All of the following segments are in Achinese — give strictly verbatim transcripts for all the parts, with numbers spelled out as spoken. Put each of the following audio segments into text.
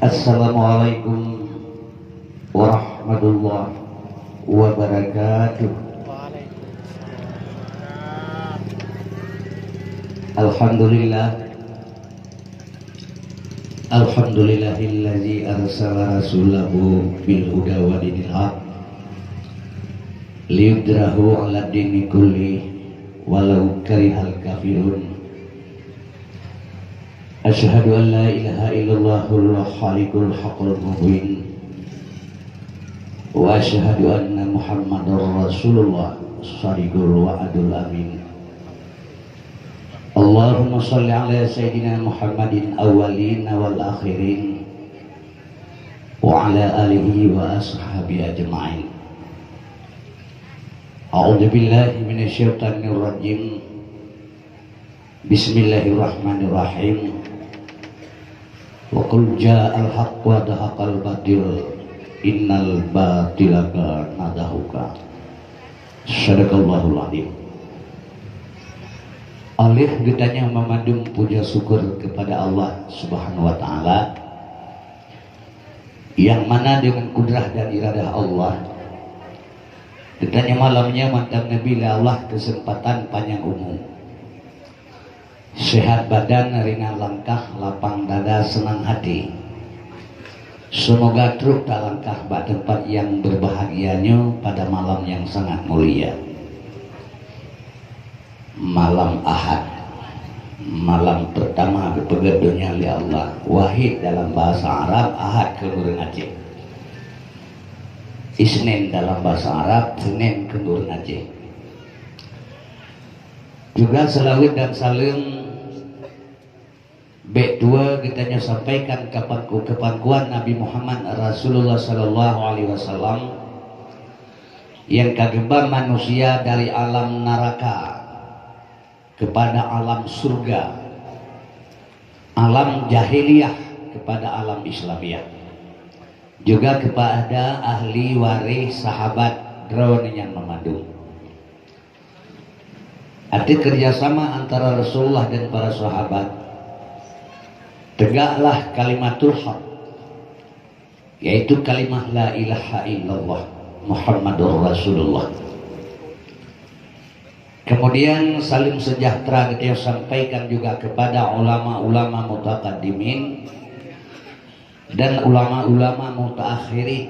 Assalamualaikum warahmatullahi wabarakatuh. Alhamdulillah. Alhamdulillahilladzi arsala rasulahu bil huda wa dinil haq liyudhhirahu 'alad dini kulli walau karihal kafirun. Asyhadu an la ilaha illallahul khaliqul haqqul mubin. Wa asyhadu anna Muhammadar Rasulullah shadiqul wa'dul amin. Allahumma shalli ala sayyidina Muhammadin awwalin wal akhirin wa ala alihi wa ashabihi ajma'in. A'udzu billahi minasyaitonir rajim. Bismillahirrahmanirrahim. Wa qul ja'al haqq wa zahaqal batil, innal batila kana zahuqa. Sadaqallahul azim. Alif geutanyoe meumandum puja syukur kepada Allah Subhanahu wa Ta'ala, yang mana dengan kudrah dan iradah Allah, geutanyoe malam nyoe mantong neubri lé Allah keuseumpatan panyang umu, sehat badan, ringan langkah, lapang dada, seunang hati. Seumoga trok talangkah bak teumpat nyang beubahgia nyoe pada malam nyang sangat mulia. Malam Ahad, malam peurtama geupeugét donya lé Allah. Wahid dalam bahasa Arab, Ahad keu ureuëng Aceh. Isnin dalam bahasa Arab, Senin keu ureuëng Aceh. Juga seulaweuet dan saleuem bék tuwoe geutanyoe sampaikan keupanku-, keupankuan Nabi Muhammad Rasulullah sallallahu alaihi wasallam, nyang ka geuba manusia dari alam naraka keupada alam syurga, alam jahiliyah keupada alam Islamiah, juga keupada ahli waréh sahabat droeneuh nyan meumandum. Ateueh keurjasama antara Rasulullah dan para sahabat, teugaklah kalimatul haq, yaitu kalimah la ilaha illallah Muhammadur Rasulullah. Kemudian saleuem sejahtera geutanyoe sampaikan juga kepada ulama-ulama mutakaddimin dan ulama-ulama mutaakhirin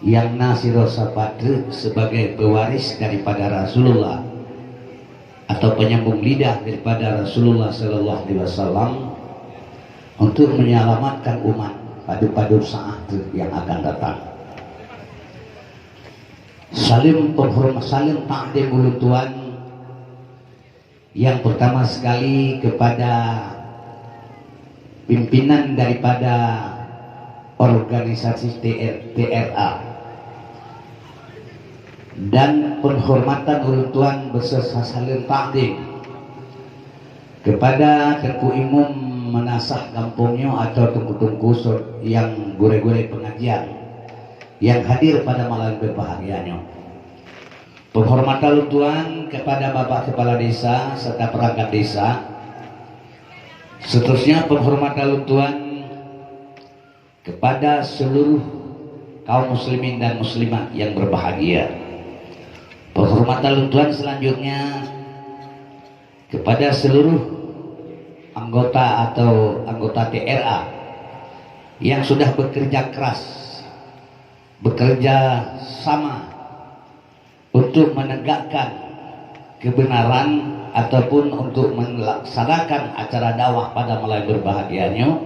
nyang na sidroe sapat treuk sebagai pewaris daripada Rasulullah atau penyambung lidah daripada Rasulullah sallallahu alaihi wasallam untuk menyelamatkan umat padub-padub saat treuk yang akan datang. Saleuem penghorm-, saleuem takdim ulôn tuan yang pertama sekali kepada pimpinan daripada organisasi T R, T R A, dan penghormatan ulôn tuan beserta saleuem takdim kepada Teungku Imum Meunasah gampông nyoe atau teungku-teungku so-, nyang gurée-gurée pengajian yang hadir pada malam berbahagia nyoe. Penghormatan ulôn tuan kepada Bapak Kepala Desa serta perangkat desa. Seterusnya, penghormatan ulôn tuan kepada seluruh kaum muslimin dan muslimat yang berbahagia. Penghormatan ulôn tuan selanjutnya kepada seluruh anggota atau anggota T R A yang sudah bekerja keras, bekerja sama untuk menegakkan kebenaran ataupun untuk melaksanakan acara dakwah pada malam berbahagia nyoe,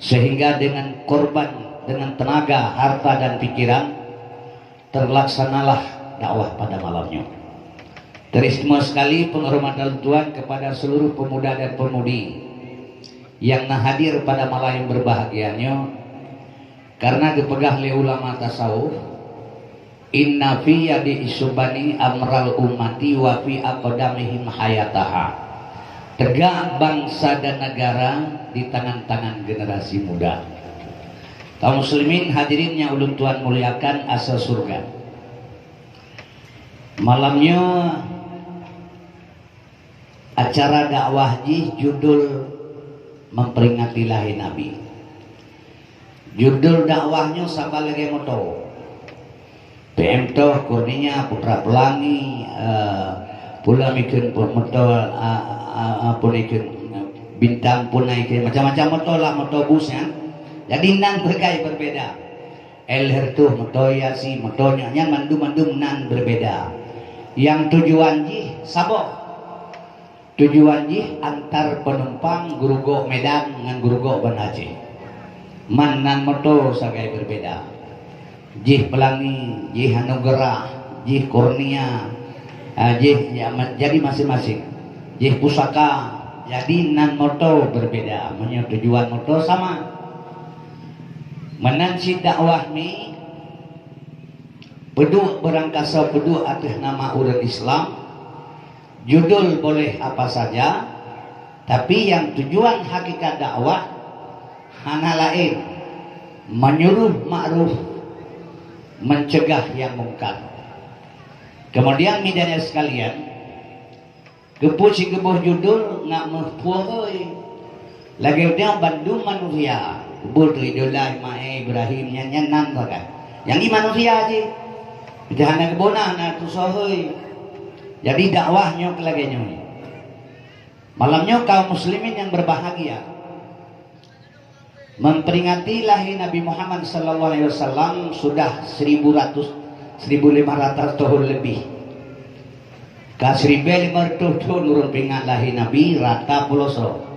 sehingga dengan korban, dengan tenaga, harta dan pikiran, terlaksanalah dakwah pada malam nyoe. Teristimewa sekali penghormatan tuan kepada seluruh pemuda dan pemudi yang na hadir pada malam yang berbahagia nyoe, karena geupeugah lé ulama tasawuf, "Inna fi yadi isyubani amral ummati wa fi aqdamihim hayataha." Tegak bangsa dan negara di tangan-tangan generasi muda. Kaum muslimin hadirin yang ulôn tuan muliakan, asa surga. Malam nyoe acara dakwah jih judul memperingati lahé Nabi. Judul dakwah nyoe saban lagée moto. P M Toh, Kurnia, Putra Pelangi, eh, pula mikheun pu-, moto, a, a, a, pun ikheun, Bintang pun na ikheun, macam-macam moto lah, moto bus nyan. Jadi nan beugai berbeda. L R tuh moto Yasi, moto nyan, nyan mandum-mandum nan berbeda. Yang tujuan jih saboh. Tujuan jih antar penumpang Geurugok Medan ngon Geurugok Banda Aceh. Man nan moto sagai berbeda. Jih Pelangi, jih Anugerah, jih Kurnia, ah, jih ya, ma-, jadi masing-masing. Jih Pusaka, jadi nan moto berbeda. Meunyoe tujuan moto sama. Meunan cit dakwah mi, peuduek beurangkasoe peuduek ateueh nama ureuëng Islam, judul boleh apa saja, tapi nyang tujuan hakikat dakwah hana laén, menyuruh makruf, mencegah yang mungkar. Kemudian, media sekalian, geupeu sigeuboh judul ngat meupuohoi. Lagée nyoe bandum manusia, geupeu tu idola Ismail, Ibrahim, nyan, nyan nan sagai. Nyang i manusia cit. Jadi hana geubona, hana tusohoi. Jadi dakwah nyoe keu lagée nyoe. Malam nyoe kaum muslimin yang berbahagia, memperingati lahir Nabi Muhammad sallallahu alaihi wasallam sudah seribu ratus, seribu lima ratus tahun lebih. Ka siribée lima reutôh thon ureuëng peuingat lahé Nabi rata pulo soe.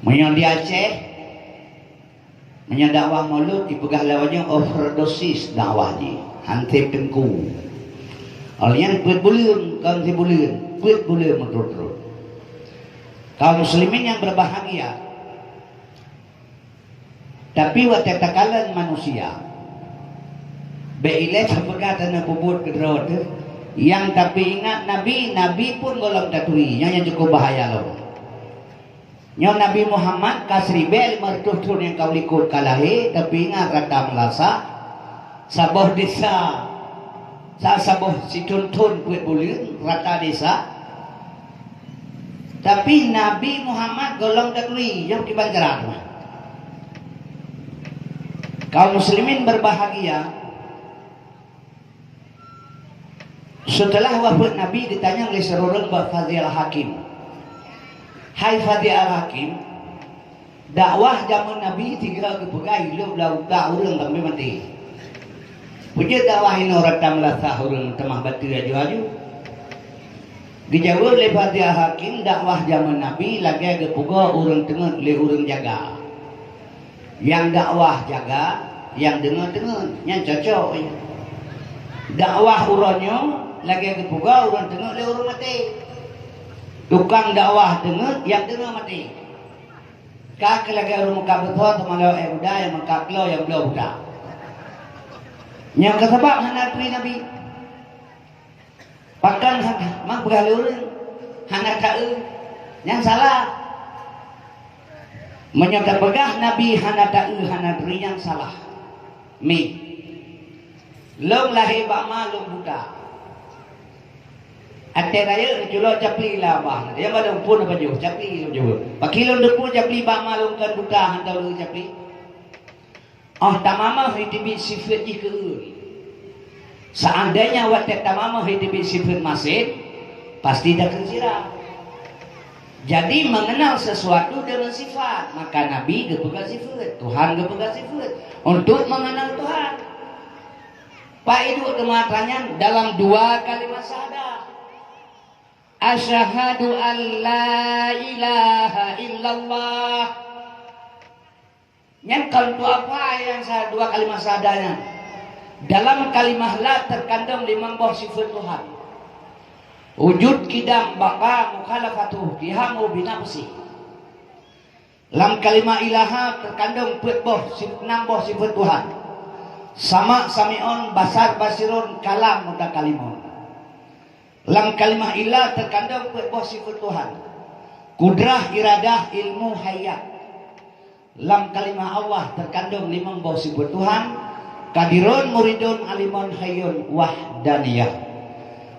Meunyoe di Aceh, meunyoe dakwah Maulud jipeugah lé awak nyoe overdosis dakwah jih, han sép teungku. Awak nyan peuet buleuen, kon sibuleuen, peuet buleuen meuturot-turot. Kaum muslimin yang berbahagia, tapi watée takalon manusia, bék ilée tapeugah taneuk peubuet keudroe teuh, nyang tapeuingat Nabi, Nabi pun gohlom taturi, nyan nyang cukup bahaya lom. Nyoe Nabi Muhammad ka siribée lima reutôh thon nyang ka u likot ka lahé, tapeuingat rata meulasa, saboh desa, sa-, saboh sithon thon peuet buleuen rata desa. Tapi Nabi Muhammad gohlom taturi, nyoe kiban cara teuma. Kaum muslimin berbahagia, seuteulah wafeuet Nabi geutanyong lé sidroe ureuëng bak Fadhil Hakim, "Hai Fadhil Hakim, dakwah jameun Nabi sigoe geupeugah ilop lam utak ureuëng sampai maté. Peue jeuet dakwah inoe rata meulasa ureuëng teumah bateue aju-aju?" Geujaweueb lé Fadhil Hakim, dakwah jameun Nabi lagée geupeugoe ureuëng teungeut lé ureuëng jaga. Nyang dakwah jaga, nyang deungoe teungeut, nyan cocok. Dakwah uroe nyoe lagée geupeugoe ureuëng teungeut lé ureuëng maté. Tukang dakwah teungeut, nyang deungoe maté. Ka keu lagée ureuëng meukat beutôi teuma lawét ék uda, nyang meukat klo nyang bloe buta. Nyang ka sabab hana turi Nabi. Pakon hana, mang peugah lé ureuëng hana taeu, nyan salah. Meunyoe tapeugah Nabi hana taeu, hana turi, nyan salah. Mi. Lôn lahé bak ma lôn buta. Até rayeuk neuculok capli lé abah, nyang ba lôn phon apa jeuet, capli lôn jeuet. Pakri lôn teupeu capli bak ma lôn kon buta, han tau lôn capli. Óh tamamah iteubiet sifeuet jih keu ureuëng. Seandainya watée tamamah iteubiet sifeuet maséh, pasti takheun sira. Jadi, mengenal sesuatu dengan sifat, maka Nabi geupeugah sifeuet, Tuhan geupeugah sifeuet, untuk mengenal Tuhan. Pak Ibu teumata nyan dalam dua kalimat syahadat. Asyhadu an la ilaha illallah. Nyan kon dua apa nyang sa-, dua kalimat syahadat nyan. Dalam kalimah la terkandung limong boh sifeuet Tuhan. Wujud, qidam, baqa, mukhalafatuh, qiyamu binafsi. Lam kalimah ilaha terkandung peuet boh, sif-, nam boh sifeuet Tuhan. Sama, sami'un, basar, basirun, kalam, mutakalimun. Lam kalimah ilah terkandung peuet boh sifeuet Tuhan. Kudrah, iradah, ilmu, hayat. Lam kalimah Allah terkandung limong boh sifeuet Tuhan. Qadirun, muridun, alimun, hayyun, wahdaniyah.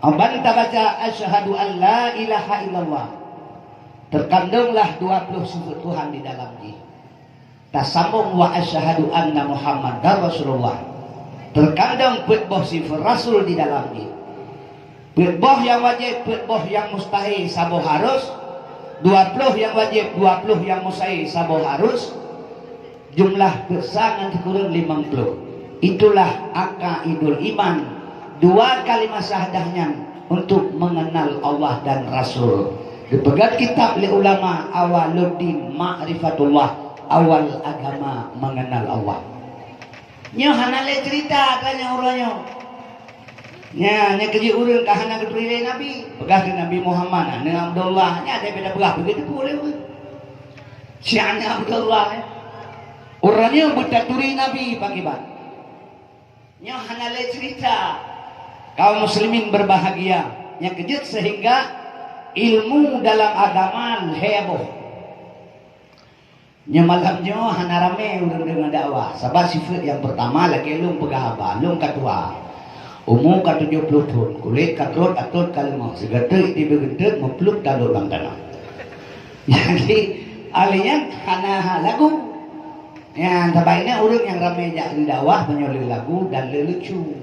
Aban tabaca asyhadu an la ilaha illallah, terkandunglah dua puluh sifeuet Tuhan di dalam jih. Tasambong wa asyhadu anna Muhammadar Rasulullah. Terkandung peuet boh sifat Rasul di dalam jih. Peuet boh nyang wajéb, peuet boh nyang mustahil, saboh harus. Dua ploh nyang wajéb, dua ploh nyang mustahil, saboh harus. Jumlah peuet sa ngon sikureueng limong ploh. Itulah aqaidul iman. Dua kalimah syahadah nyan untuk mengenal Allah dan Rasul. Dipeugah kitab lé ulama, awaluddin ma'rifatullah, awal agama mengenal Allah. Nyoe hana lé cerita ka nyoe uroe nyoe. Nya, nyoe keujeuet ureuëng ka hana geuturi lé Nabi. Peugah keu Nabi Muhammad, aneuëk Abdullah. Nya, ada beda peugah begitu pun lé ureuëng. Si aneuëk Abdullah, ya. Ureuëng nyoe beutaturi Nabi pakiban. Nyoe hana lé cerita. Kaum muslimin berbahagia. Nyang keujeuet sehingga ilmu dalam agama lhée boh. Nyoe malam nyoe hana ramé ureuëng deungoe dakwah. Sabab sifeuet nyang peurtama lagée lôn peugah haba, lôn ka tuha. Umu ka tujoh ploh thon, kulét ka trok, atot ka leumoh. Sigateuk di beugeunteuk meupluek talot lam tanoh. Jadi, alèh nyan hana lagu. Nyan, sabab nyan ureuëng nyang ramé jak dakwah meunyoe le lagu dan le lucu.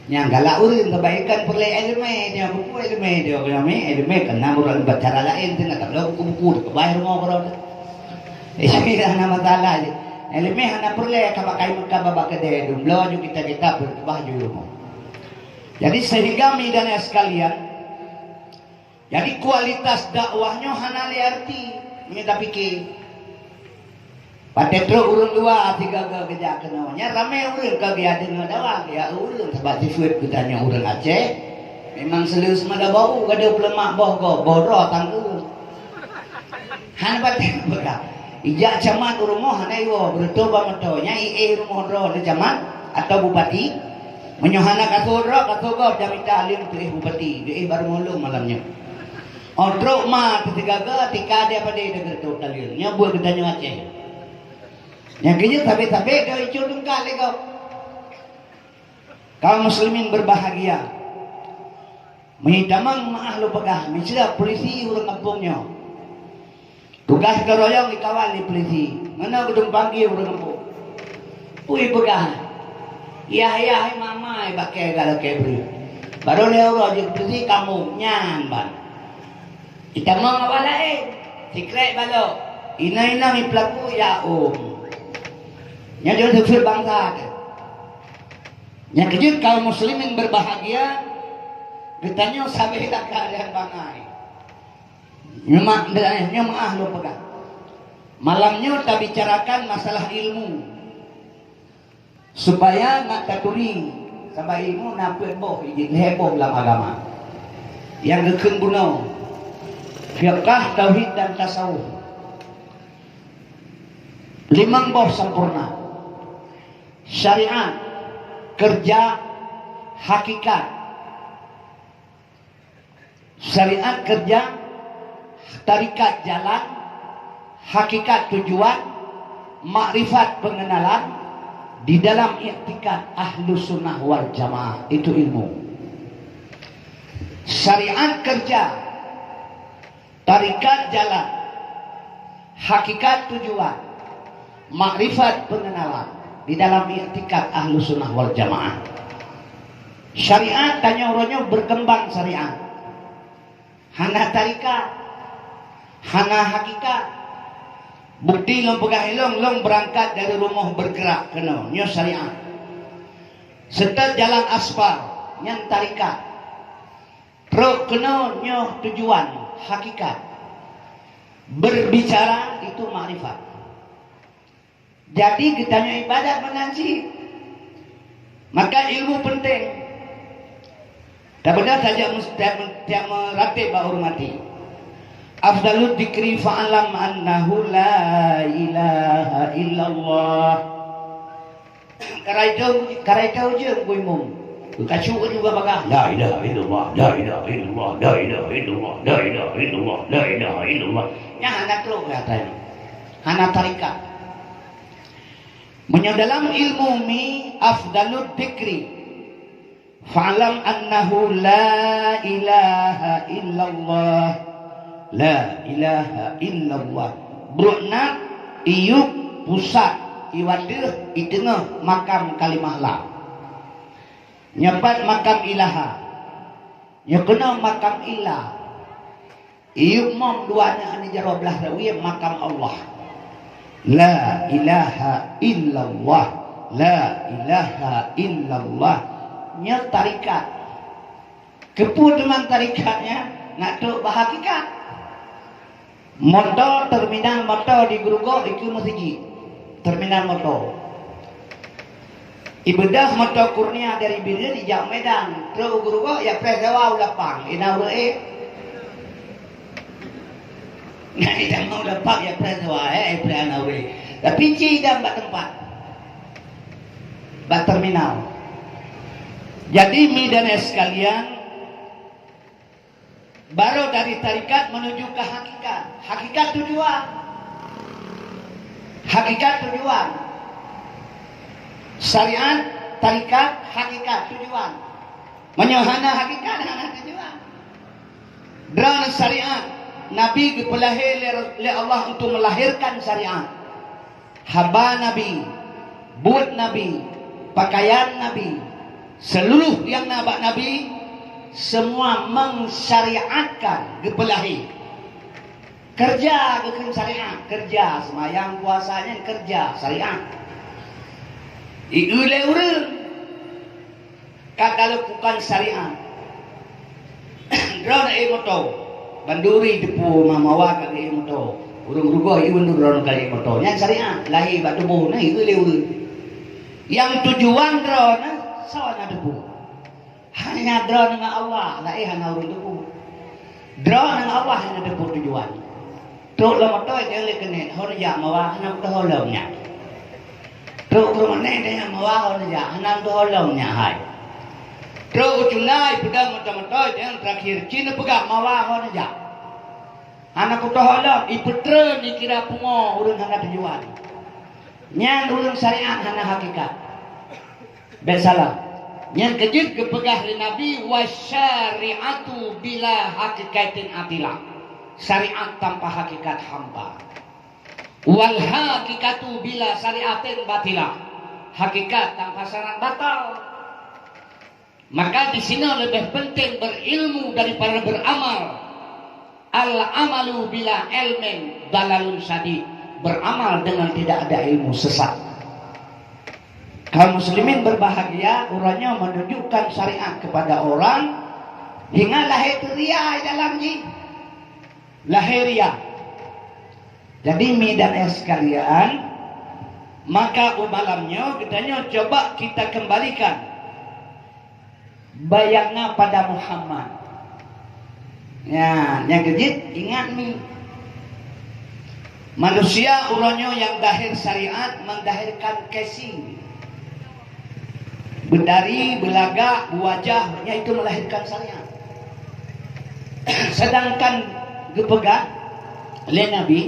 Nyang galak ureuëng keubanyakan peureulée iéleumé, dia buku iéleumé, dia iéleumé, iéleumé keunan ureuëng bacara laén teungoh tabloe buku-buku teukeubah rumoh keudroe. Jadi hana masalah jih. Iéleumé hana peureulée ka bak kayée Meukah bak keudè, dum bloe ju kitab-kitab teukeubah ju rumoh. Jadi sehingga meudahnya sekalian, jadi kualitas dakwah nyoe hana lé arti meunyoe tapike. Watée trok ureuëng luwa sigaga geujak keunoe, nyan ramé ureuëng ka geujak deungoe dakwah, geujak ureuëng sabab sifeuet geutanyoe ureuëng Aceh. Memang seuleuh seumada bau, gada peuleumak boh gob, boh droe tangkeue. Hana patéh peugah. Ijak camat u rumoh hana iwoe, beureutoh bak meutoe, nyan iéh rumoh droe lé camat atau bupati. Meunyoe hana kasoe droe, kasoe gob jamita lé meutuéh bupati, geuéh bak rumoh lôn malam nyoe. Oh trok ma teusigaga tika dia padé deuh geureutoh taleueng. Nyoe buet geutanyoe Aceh. Nyang keujeuet sabé-sabé deuh icok tungkat lé gob. Kaum muslimin berbahagia. Meutamong meuah lôn peugah, misra polisi ureuëng gampông nyoe. Tugaih geuroyong jikawal lé polisi. Meunan geutumpang ie ureuëng gampông. Ui peugah, yah-yah mama bakée galakée bri. Barô lhée uroe jeuet polisi kamoe nyan ban. Itamong awak laén, sikrek balok. Inong-inong ipeulaku ya um. Nyan jeuet sifeuet bansa teuh. Nyang keujeuet kaum muslimin berbahagia, geutanyoe sabé lam keuadaan bangai. Nyoe meuah lôn peugah. Malam nyoe tabicarakan masalah ilmu. Supaya nak taturi, sabab ilmu na peuet boh, jih lhée boh lam agama. Nyang geukheun bunoe, fiqah, tauhid dan tasawuf. Limong boh sampurna. Syariat, keureuja, hakikat. Syariat, keureuja, tarekat, jalan, hakikat, tujuan, makrifat, pengenalan, di dalam iktikad Ahlus Sunnah wal Jamaah itu ilmu. Syariat, keureuja, tarekat, jalan, hakikat, tujuan, makrifat, pengenalan di dalam iktikad Ahlus Sunnah wal Jamaah. Syariat tanyoe uroe nyoe berkembang syariat. Hana tarekat, hana hakikat. Bukti lôn peugah ilong, lôn berangkat dari rumoh bergerak keunoe, nyoe syariat. Seutôt jalan aspal, nyan tarekat. Trok keunoe nyoe tujuan, hakikat. Berbicara itu makrifat. Jadi geutanyoe ibadat meunan cit. Maka ilmu penting. Tabeuna saja mus-, tiap, tiap meuratéb bak ureuëng maté. Afdalud dzikri fa'lam annahu la ilaha illallah. Karai teu, karai teu je Teungku Imum. Kacu juga bagah. La ilaha illallah, la ilaha illallah, la ilaha illallah, la ilaha illallah, la ilaha illallah. Nyan hana trok ke atas. Hana tarekat. Meunyoe dalam ilmu mi afdalud dzikri. Fa'lam annahu la ilaha illallah. La ilaha illallah. Brok na iyup pusat, iwa deuh, i teungoh makam kalimah la. Nyoe pat makam ilaha. Nyoe keunoe makam illa. Iyup mom dua aneuk jaroe blah rawie makam Allah. La ilaha illallah. La ilaha illallah. Nyoe tarikat. Keupeue teuma tarikat nyan? Nak trok bak hakikat. Moto, terminal moto di Geurugok ikeue meuseujid. Terminal moto. Ibeudôh moto Kurnia dari Bireuen ijak Medan, trok u Geurugok ya preh sewa u lapang, ina ureuëng éh. Nah, ina mau lapang ya preh sewa, eh, eh, preh ana ureuëng. Tapi ci dan bak tempat. Bak terminal. Jadi, mi dan es sekalian, baru dari tarikat menuju ke hakikat. Hakikat tujuan. Hakikat tujuan. Syariat, tarikat, hakikat tujuan. Meunyoe hana hakikat, hana tujuan. Droeneuh syariat, Nabi geupeulahé lé, lé Allah untuk melahirkan syariat. Haba Nabi, buet Nabi, pakaian Nabi, seuluruh nyang na bak Nabi, semua mensyariatkan geupeulahé. Keureuja geukheun syariat, keureuja seumayang puasa nyan keureuja syariat. Ieu lé ureuëng ka talakukan syariat. Droeneuh éh moto. Banduri teupeu mamawa ka éh moto. Ureuëng rugoe ié banduri droeneuh ka éh moto. Nyan syariat, lahé bak tuboh na ieu lé ureuëng. Nyang tujuan droeneuh soe na teupeu. Hanya droeneuh ngon Allah, laén hana ureuëng teupeu. Droeneuh ngon Allah hana teupeu tujuan. Trok lam moto, jangan lé keuneuk, hon jak mawa, hana meutuho lom nyan. Trok u Purwonoe, jangan mawa, hon jak, hana meutuho lom nyan hai. Trok u Cundai, peudong moto-moto, jangan terakhir, ci neupeugah mawa, hon jak. Hana kutuho lom, ipeutreun, ikira pungo, ureuëng hana tujuan. Nyan ureuëng syariat hana hakikat. Bék salah. Nyang keujeuet geupeugah lé Nabi, "Wasyari'atu bila haqiqatin atilah." Syariat tanpa hakikat hampa. "Wal haqiqatu bila syari'atin batilah." Hakikat tanpa syarat batal. Maka di sinoe leubeh penting berilmu daripada beramal. Al-amalu bila ilmin dalalun syadid. Beramal dengan tidak ada ilmu sesat. Kaum muslimin berbahagia, uroe nyoe menunjukkan syariat kepada orang, hingga lahé teuria dalam jih. Lahé ria. Jadi, mi dan es sekalian, maka u malam nyoe geutanyoe coba kita kembalikan bayang na pada Muhammad. Ya, nyang keujeuet ingat ni. Manusia uroe nyoe nyang dahir syariat mendahirkan casing. Beudari, beulagak, beuwajah, nyan itu melahirkan syariat. Sedangkan geupeugah lé Nabi,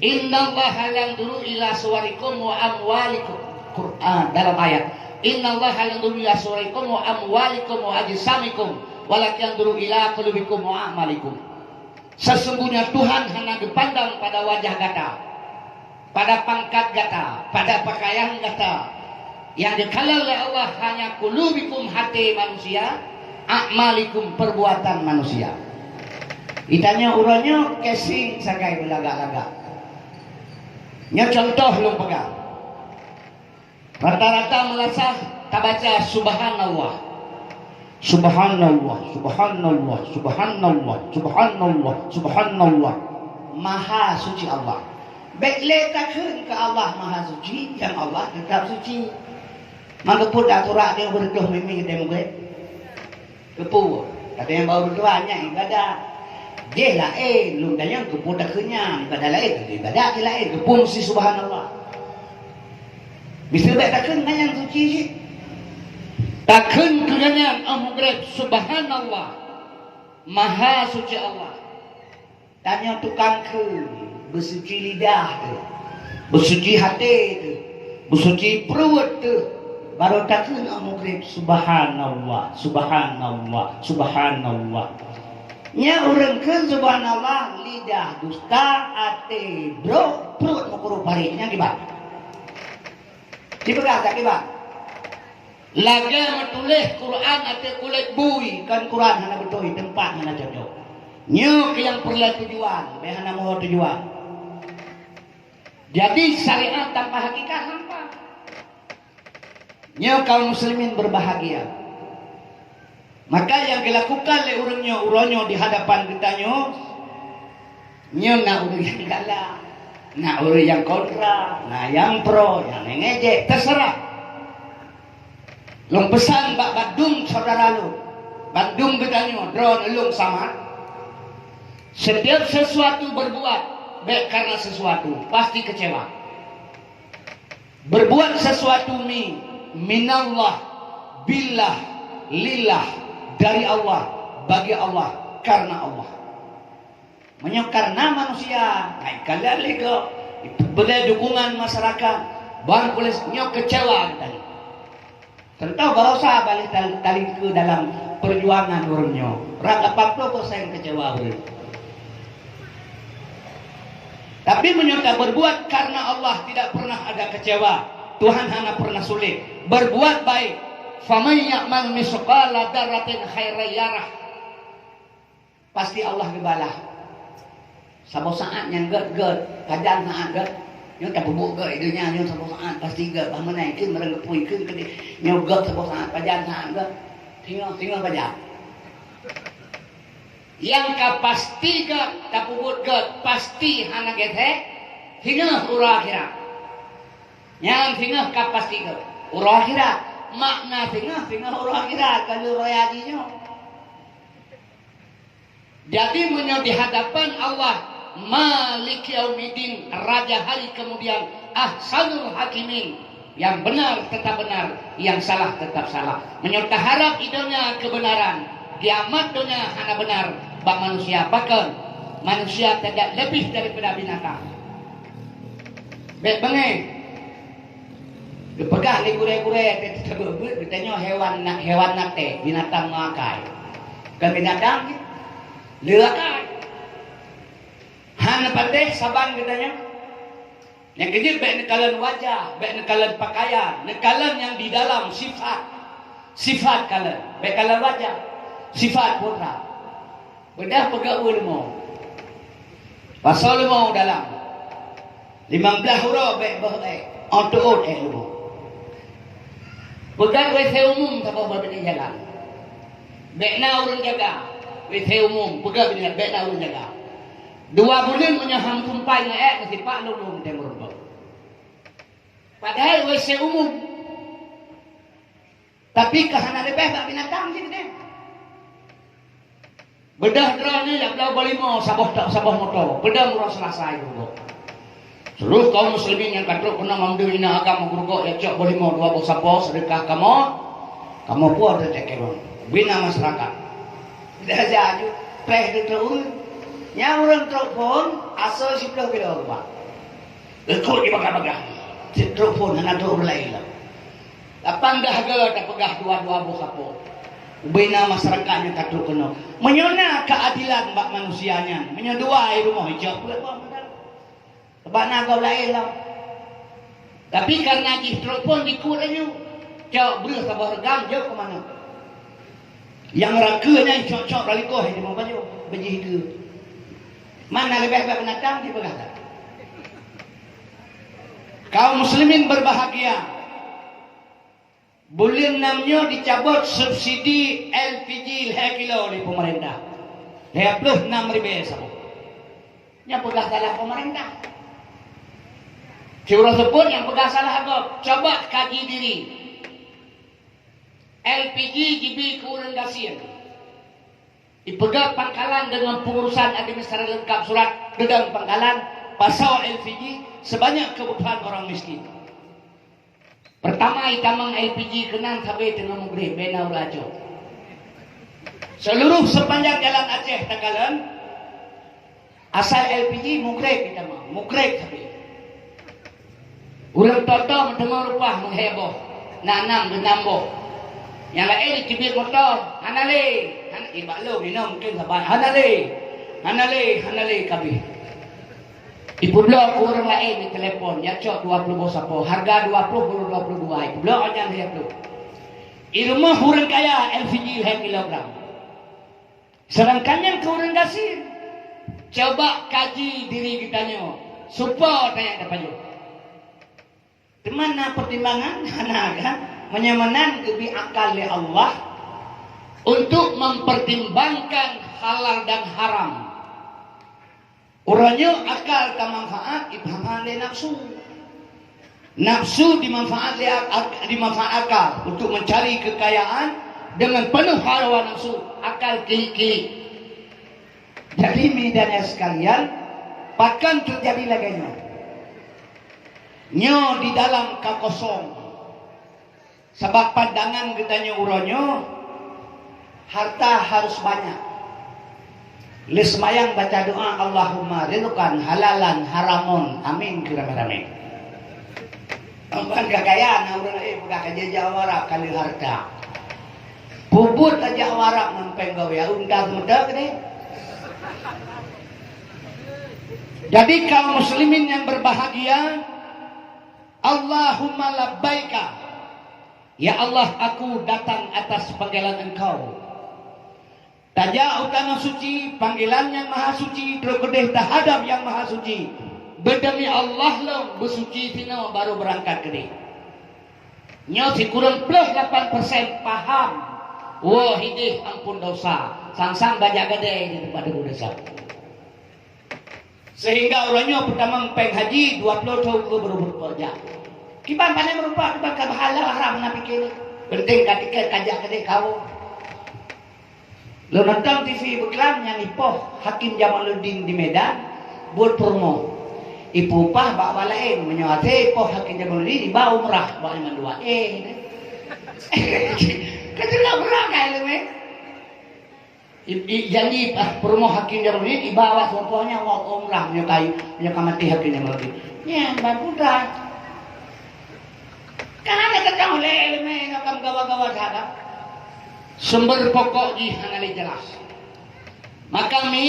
"Innallaha la yanzuru ila suwarikum wa amwalikum." Quran dalam ayat, "Innallaha la yanzuru ila suwarikum wa amwalikum wa ajsamikum, walakin yanzuru ila qulubikum wa a'malikum." Sesungguhnya Tuhan hana geupandang pada wajah gata, pada pangkat gata, pada pakaian gata. Nyang geukalon lé Allah hanya qulubikum, hati manusia, a'malikum, perbuatan manusia. Geutanyoe uroe nyoe casing sagai beulagak-lagak. Nyoe contoh lôn peugah. Rata-rata meulasah tabaca subhanallah. Subhanallah, subhanallah, subhanallah, subhanallah, subhanallah. Maha suci Allah. Bék lé takheun keu Allah maha suci, nyang Allah teutap suci. Maka peue aturan nyang beureudoh mimi geutanyoe? Keupeue? Kata nyang baro tuha nyan ibadat. Jih laén, lôn tanyong keupeue takheun nyan ibadat laén, ibadat jih laén. Keupeue meusti subhanallah? Miseue bék takheun nyan nyang suci jih. Takheun keu nyan óh meugreb subhanallah. Maha suci Allah. Tanyoe tukang kheun, beusuci lidah teuh, beusuci até teuh, beusuci pruet teuh, barô takheun óh meugreb, "Subhanallah, subhanallah, subhanallah." Nyan ureuëng kheun, subhanallah, lidah dusta, até brok, pruet meukureueng parit. Nyan kiban. Dipeugah that kiban. Lagée meutuléh Quran ateueh kulét bui, kon Quran hana beutôi, teumpat hana cocok. Nyoe keuh nyang peureulée tujuan, bék hana meuho tujuan. Jadi syariat tanpa hakikat hampa. Nyoe kaum muslimin berbahagia. Maka nyang geulakukan lé ureuëng nyoe uroe nyoe di hadapan geutanyoe, nyoe na ureuëng nyang galak, na ureuëng nyang kontra, na nyang pro, nyang ngejek, terserah. Lôn peusan bak bandum syedara lôn, bandum geutanyoe, droeneuh lôn sama. Setiap sesuatu berbuat, bék karena sesuatu, pasti kecewa. Berbuat sesuatu mi, minallah, billah, lillah, dari Allah, bagi Allah, karena Allah. Meunyoe karena manusia, hai kalian lego, beude dukungan masyarakat, ban puléh nyoe kecewa geutanyoe. Teuntèe barosa balik tal-, talingkeue dalam perjuangan ureuëng nyoe. Rab lapan ploh persen kecewa ureuëng. Tapi meunyoe taberbuat karena Allah, tidak pernah ada kecewa. Tuhan hana pernah sulit. Berbuat baik. Faman ya'mal misqala dzarratin khairan yarah. Pasti Allah geubalah. Saboh saát nyang gét-gét, pajan saát gét. Nyoe tapeubuet gét di donya nyoe saboh saát pasti gét. Bah meunan kheun meureueng geupui kheun keudeh. Nyoe gét saboh saát, pajan saát gét. Singoh, singoh pajan. Nyang ka pasti gét, tapeubuet gét, pasti hana gét he. Singoh uroe akhirat. Nyan singoh ka pasti gét. Uroe akhirat. Makna singoh, singoh uroe akhirat, ka lheueh raya jih nyoe. Jadi, meunyoe di hadapan Allah, Malik Yaumiddin, Raja Hari Kemudian, Ahsanul Hakimin, yang benar tetap benar, yang salah tetap salah. Meunyoe taharab di donya kebenaran, kiamat donya hana benar, bak manusia pakon, manusia tidak lebih daripada binatang. Bék beungéh. Geupeugah lé gurée-gurée, teuteubeuet-beuet geutanyoe hewan na-, hewan natée, binatang meuakai. Kon binatang jih, le akai. Hana patéh saban geutanyoe. Nyang keujeuet bék neukalon wajah, bék neukalon pakaian, neukalon nyang di dalam sifat. Sifat kalon, bék kalon wajah. Sifat putra. Beudah peugah ueh leumo. Pasoe leumo dalam. Limong blaih uroe bék boh ék. Ôk teuôt ék leumo. Peugah W C umum saboh bak binéh jalan. Bék na ureuëng jaga. W C umum, peugah binéh, bék na ureuëng jaga. Dua buleuen meunyoe han sumpai ngon ék, meusipak lôn lôn tém meurumpok. Padahai W C umum. Tapi ka hana leubeh bak binatang jih keudeh. Beudah droeneuh jak bloe boh limo saboh ta-, saboh moto, peudong uroe Seulasa i Geurugok. Seuluruh kaum muslimin nyang ka trok keunoe mandum inong agam u Geurugok jak cok boh limo dua boh sapo seudeukah kamoe, kamoe puwoe teutek keudroe. Bina masyarakat. Dah jaju, preh teutrok ureuëng. Nyang ureuëng trok phon, asoe siplôh kilo keubah. Eukot di bagah-bagah. Cit trok phon, hana trok ureuëng laén lom. Lapan dah ge tapeugah dua-dua boh sapo. Ubena masyarakat nyang ka trok keunoe. Meunyoe na keuadilan bak manusia nyan, meunyoe dua i rumoh ijok peuet boh meunan. Sabab na gob laén lom. Tapi kareuna jih trok phon jikut laju, cok breueh saboh reugam jok keu manok. Nyang rakeue nyan cok-cok lam likoh di meupajoh, beujih keue. Mana leubeh bak binatang jipeugah that. Kaum muslimin berbahagia. Buleuen nam nyoe dicabot subsidi L P G lhèe kilo lé peumeurintah. Lhèe ploh nam ribèe saboh. Nyan peugah salah peumeurintah. Siuroe seupôt nyang peugah salah gob. Coba kaji diri. L P G jibi keu ureueng gasien. Ipeugöt pangkalan deungon pengurusan administrasi lengkap surat geudong pangkalan, pasoe L P G sebanyak kebutuhan orang miskin. Pertama itamong L P G keunan sabe teungoh mugreb bena ulaco. Seluruh sepanjang jalan Aceh takalon, asai L P G mugreb itamong, mugreb sabe. Ureueng toto meuteumé rupah meuheboh, na nam geunam boh. Nyang laén jiteubiet moto, hana lé. Hana, eh, bak lôn inoe mungken saban, hana lé. Hana lé, hana lé kabeh. Ipeubloe keu ureuëng laén di telepon, ya cok dua puluh boh sapo, harga dua puluh, dua puluh dua, ipeubloe nyan lhèe ploh. I rumoh ureuëng kaya L P G lhèe kilogram. Sedangkan nyan keu ureuëng gasien. Coba kaji diri geutanyoe, soe po nyang tapajoh. Teuma na pertimbangan? Hana kan? Meunyoe meunan geubri akal lé Allah untuk mempertimbangkan halal dan haram. Uroe nyoe akal tamanfaat, ipahan lé nafsu. Nafsu dimanfaat lé ak-, ak-, dimanfaat akal untuk mencari kekayaan dengan penuh hawa nafsu, akal kilik-kilik. Jadi, mi dan ya sekalian, pakon teujadi lagèe nyoe? Nyoe di dalam ka kosong. Sabab pandangan geutanyoe uroe nyoe, harta harus banyak. Lé seumayang baca doa, "Allahumma rizqan halalan haramon." Amin keu ramé-ramé. Amban ka kaya, na ureuëng, eh, peugah ka jijak u Arab ka lheueh harta. Peubuet ka jak u Arab ngon péng gawé, unta seumeudok deh. Jadi kaum muslimin yang berbahagia, Allahumma labbaika. Ya Allah, aku datang atas panggilan Engkau. Tajak u tanoh suci, panggilan Nyang Maha Suci, trok keudeh tahadab Nyang Maha Suci. Beudemi Allah lom beusuci sinoe baru beurangkat keudeh. Nyoe sikureueng ploh lapan persen paham, woe hideh ampun dosa, sang-sang bajak gadai di teumpat deungon desya. Sehingga uroe nyoe peutamong péng haji dua ploh thon keu beureubeut peujak. Kiban pandai meurupa, kiban ka bahala haram na pike ni. Penting ka tiket kajak keudeh kawo. Lôn nonton T V beuklam nyang ipoh Hakim Jamaluddin di Medan, buet peurumoh. Ipeupah bak awak laén, meunyoe hase ipoh Hakim Jamaluddin, iba umrah bak nyan mandua. Eh, ka jeulaih umrah ka ileume. I, i, janji, ah, peurumoh Hakim Jamaluddin, iba awak seumpoe nyan awak umrah meunyoe ka, meunyoe ka maté Hakim Jamaluddin. Nyan ban putra. Ka hana teuka ulée ileumé nyoe ka meugawa-gawa that. Sumber pokok jih hana lé jelas. Maka mi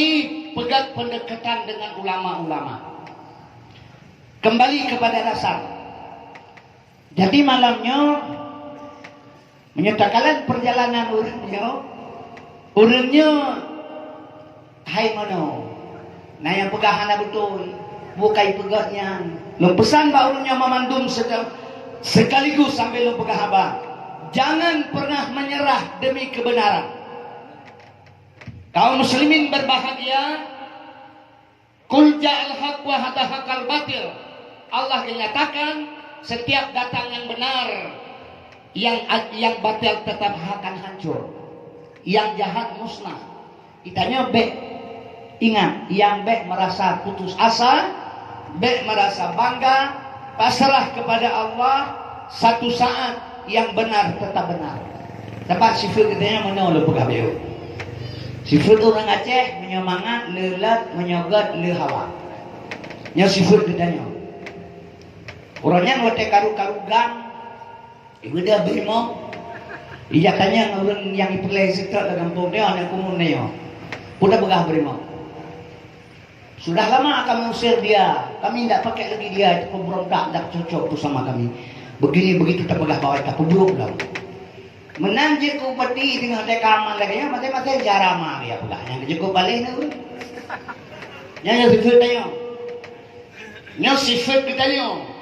peugét pendekatan dengan ulama-ulama. Kembali kepada dasar. Jadi malam nyoe, meunyoe takalon peurjalanan ureuëng nyoe, ureuëng nyoe hai meunoe. Na nyang peugah hana beutôi, bukai peugah nyan. Lôn peusan bak ureuëng nyoe mamandum seka-, sekaligus sambil lôn peugah haba. Jangan pernah menyerah demi kebenaran. Kaum muslimin berbahagia, "Qul ja'al haqq wa zahaqal batil." Allah genyatakan, setiap datang yang benar, yang, yang batil tetap akan hancur, yang jahat musnah. Geutanyoe bék ingat, nyang bék merasa putus asa, bék merasa bangga, pasrah kepada Allah, satu saat yang benar tetap benar. Sabab sifeuet geutanyoe meunoe lôn peugah beu. Sifeuet ureuëng Aceh, meunyoe mangat le lôt, meunyoe gét le hawa. Nyoe sifeuet geutanyoe. Ureuëng nyan watée karu-karu gang, ibeudôh beurimong. Ija tanyong ureuëng nyang ipeulai sitrok lam gampông nyoe, aneuk kumun nyoe. Peue tapeugah beurimong? Sudah lama kami usir dia, kami ndak pakai lagi dia, itu pemberontak, ndak cocok tu sama kami. Begini begitu tapeugah bawai, tapeubrok dah. Meunan jeuet keu upeti teungoh teuka aman lagée nyan, maté-maté jarama dia peugah. Nyang jeuet keu baleh ni. Nyan, nyan sifeuet tanyoe. Nyan sifeuet geutanyoe.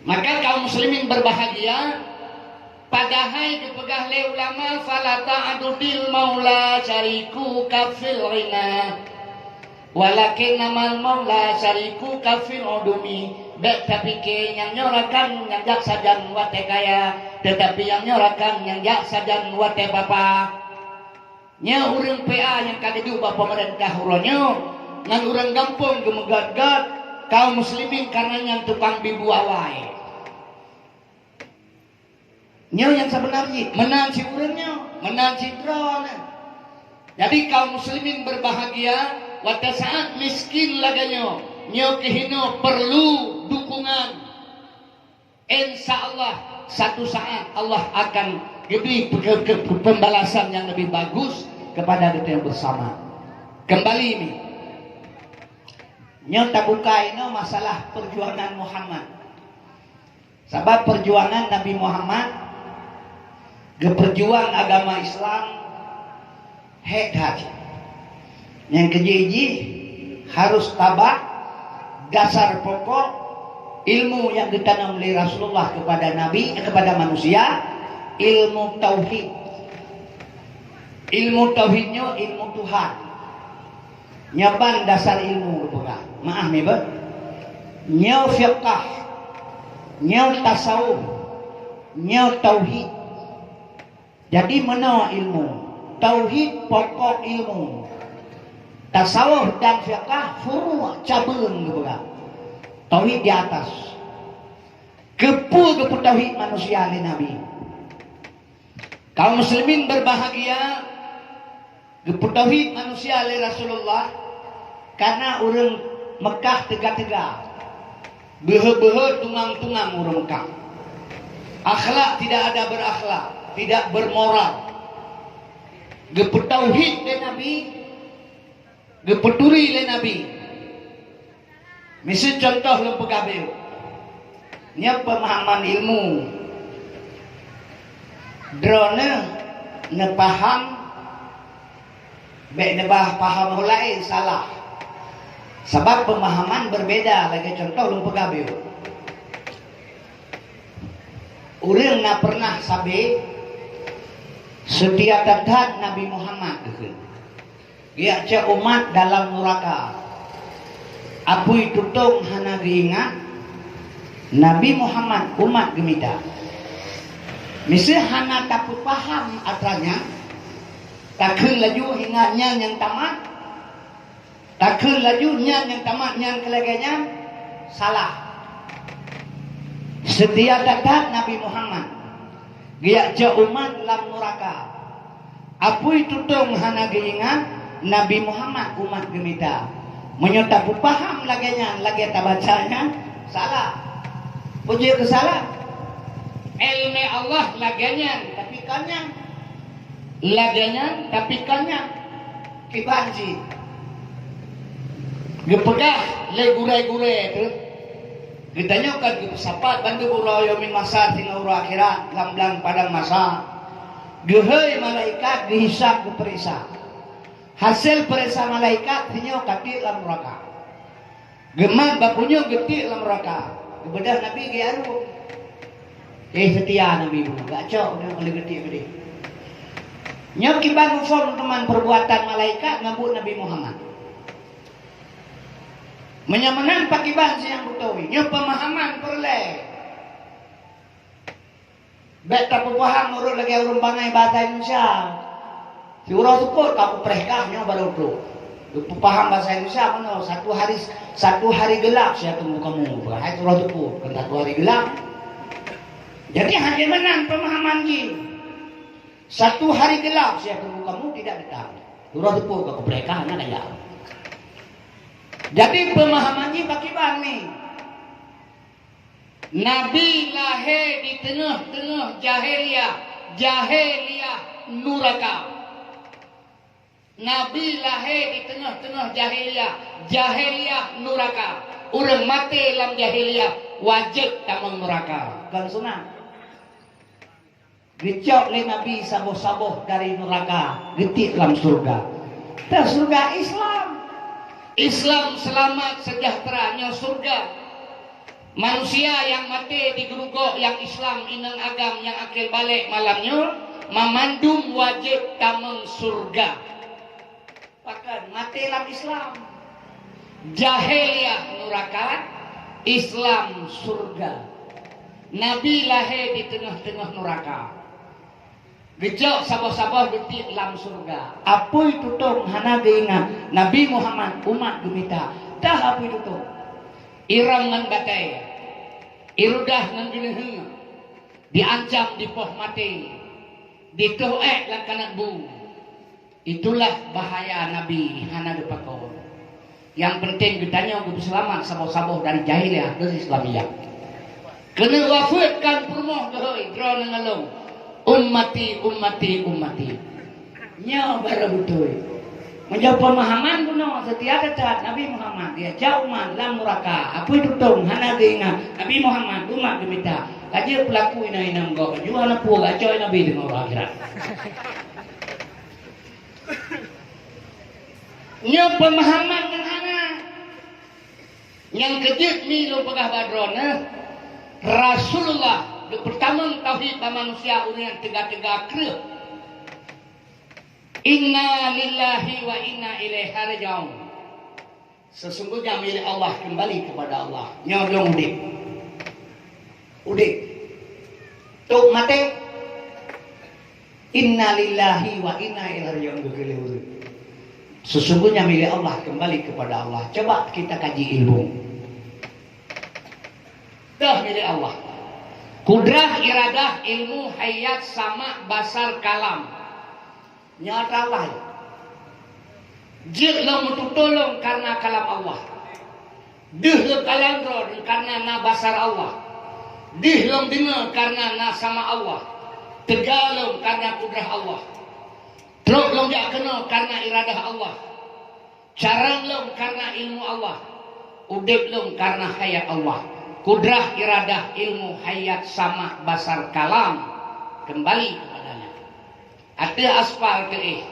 Maka kaum muslimin berbahagia, padahai geupeugah lé ulama, "Fala ta'dudil maula syarikuka fil ghina, walakinnamal maula syarikuka fil udumi." Bék tapike nyang nyoe rakan nyang jak sajan watée kaya, teutapi nyang nyoe rakan nyang jak sajan watée papa. Nyoe ureuëng P A nyang ka geuduek bak peumeurintah uroe nyoe, ngon ureuëng gampông geumeugét-gét, kaum muslimin kareuna nyan tukang bibu awai. Nyoe nyang seubeuna jih, meunan si ureuëng nyoe, meunan si droeneuh. Jadi kaum muslimin berbahagia, watée saat miskin lagée nyoe, nyoe keuh inoe perlu dukungan. Insya Allah, satu saat Allah akan Geubri pe-, pe-, pe-, pembalasan nyang leubeh bagus kepada geutanyoe bersama. Kembali ni, nyoe tabuka inoe masalah perjuangan Muhammad. Sabab perjuangan Nabi Muhammad geuperjuang agama Islam hék that. Nyang keujih jih harus tabah dasar pokok ilmu nyang geutanom lé Rasulullah kepada Nabi, eh, kepada manusia, ilmu tauhid. Ilmu tauhid nyoe ilmu Tuhan. Nyoe ban dasar ilmu geupeugah. Maah mibeuet. Nyoe fiqah, nyoe tasawuf, nyoe tauhid. Jadi meunoe ilmu. Tauhid pokok ilmu. Tasawuf dan fiqah furu', cabeueng geupeugah. Tauhid di atas. Keupeue geupeutauhid manusia lé Nabi? Kaum muslimin berbahagia, geupeutauhid manusia lé Rasulullah karena ureuëng Mekah teuga-teuga, beuhe-beuhe, tungang-tungang ureuëng Mekah. Akhlak tidak ada berakhlak, tidak bermoral. Geupeutauhid lé Nabi, geupeuturi lé Nabi. Miseue contoh lôn peugah bacut. Nyoe peumahaman ilmu. Droeneuh neupaham, bék neubah paham ureuëng laén salah. Sabab peumahaman berbeda, lagée contoh lôn peugah bacut. Ureuëng na pernah sabe, seutia that-that Nabi Muhammad geukheun. Geujak cok umat dalam nuraka. Apui tutong hana geuingat, Nabi Muhammad umat geumita. Miseue hana tapeupaham atra nyan, takheun laju ingat nyan nyang tamat, takheun laju nyan nyang tamat nyan keu lagée nyan, salah. Seutia that-that Nabi Muhammad. Geujak cok umat lam nuraka. Apui tutong hana geuingat, Nabi Muhammad umat geumita. Meunyoe tapeupaham lagée nyan, lagée tabaca nyan, salah. Peue jeuet keu salah? Iéleumé Allah lagée nyan, tapi kon nyan. Lagée nyan, tapi kon nyan. Kiban jih geupeugah lé gurée-gurée teuh, geutanyoe ka geupeusapat bandum uroe yaumin mahsyar singoh uroe akhirat lam blang padang mahsyar. Geuhôi malaikat geuhisab geupeuriksa. Hasé peuriksa malaikat sinyoe ka tiek lam nuraka. Geumat bak punyueng geutiek lam nuraka. Geubeudôh Nabi geuarung. Eh, seutia Nabi bunoe, geucok bunoe lé geutiek keudeh. Nyoe kiban muphom teuma peubuatan malaikat ngon buet Nabi Muhammad. Meunyoe meunan pakiban siang beutôi, nyoe peumahaman peureulée. Bék tapeupaham ureuëng lagée ureuëng bangai bahasa Indonesia. Siuroe seupôt ka kupreh kah nyoe barô trok. Geupeupaham bahasa Indonesia meunoe, satu hari, satu hari gelap saya tunggu kamu. Hai siuroe seupôt, kan satu hari gelap. Jadi hana meunan pemahaman jih. Satu hari gelap saya tunggu kamu tidak datang. Siuroe seupôt ka kupreh kah na kaya. Jadi pemahaman jih pakiban ni. Nabi lahé di teungoh-teungoh jahiliyah, jahiliyah nuraka. Nabi lahé di teungoh-teungoh jahiliyah, jahiliyah nuraka. Ureuëng maté lam jahiliyah wajéb tamong nuraka. Kon sunat. Geucok lé Nabi saboh-saboh dari nuraka, geutiek lam syeuruga. Teuh syeuruga Islam. Islam seulamat seujahteura nyoe syeuruga. Manusia nyang maté di geurugok nyang Islam inong agam nyang akhé balek malam nyoe, mamandum wajéb tamong syeuruga. Pakon maté lam Islam. Jahiliyah nuraka, Islam syeuruga. Nabi lahé di teungoh-teungoh nuraka. Geucok saboh-saboh geutiek lam syeuruga. Apui tutong hana geuingat. Nabi Muhammad umat geumita. Teuh apui tutong. Irong ngon batée. Irudah ngon geuneuheue. Diancam dipoh maté. Ditôh ék lam kanat bu. Itulah bahaya Nabi hana geupakon. Nyang penting geutanyoe geupeuseulamat saboh-saboh dari jahiliyah keu Islamiyah. Keuneuk wafeuet kan peurumoh geuhôi droeneuh ngon lôn. "Ummati, ummati, ummati." Nyoe baru beutôi. Meunyoe pemahaman bunoe seutia teutab Nabi Muhammad, ya, jak umat lam nuraka, apui tutong hana geuingat Nabi Muhammad, umat geumita. Ka jeuet peulaku inong-inong gob, ju hana peue gacok Nabi deungon uroe akhirat. Nyoe pemahaman nyang hana. Nyang keujeuet mi lôn peugah bak droeneuh, Rasulullah geupeutamong tauhid bak manusia ureuëng nyang teuga-teuga kreueh. "Inna lillahi wa inna ilaihi raji'un." Sesungguhnya milik Allah, kembali kepada Allah. Nyoe lôn udeb. Udeb. Trok maté. "Inna lillahi wa inna ilaihi raji'un," geukheun lé ureuëng. Sesungguhnya milik Allah, kembali kepada Allah. Coba kita kaji ilmu. Dah milik Allah. Kudrah, iradah, ilmu, hayat, sama, basar, kalam. Nyoe atra Allah. Jeuet lôn meututoe lôn karena kalam Allah. Deuh lôn kalon droe karena na basar Allah. Deuh lôn deungoe karena na sama Allah. Teuga lôn karena kudrah Allah. Trok lôn jak keunoe karena iradah Allah. Carông lôn karena ilmu Allah. Udeb lôn karena hayat Allah. Kudrah, iradah, ilmu, hayat, sama, basar, kalam. Kembali kepadanya. Ateueh aspal teuéh.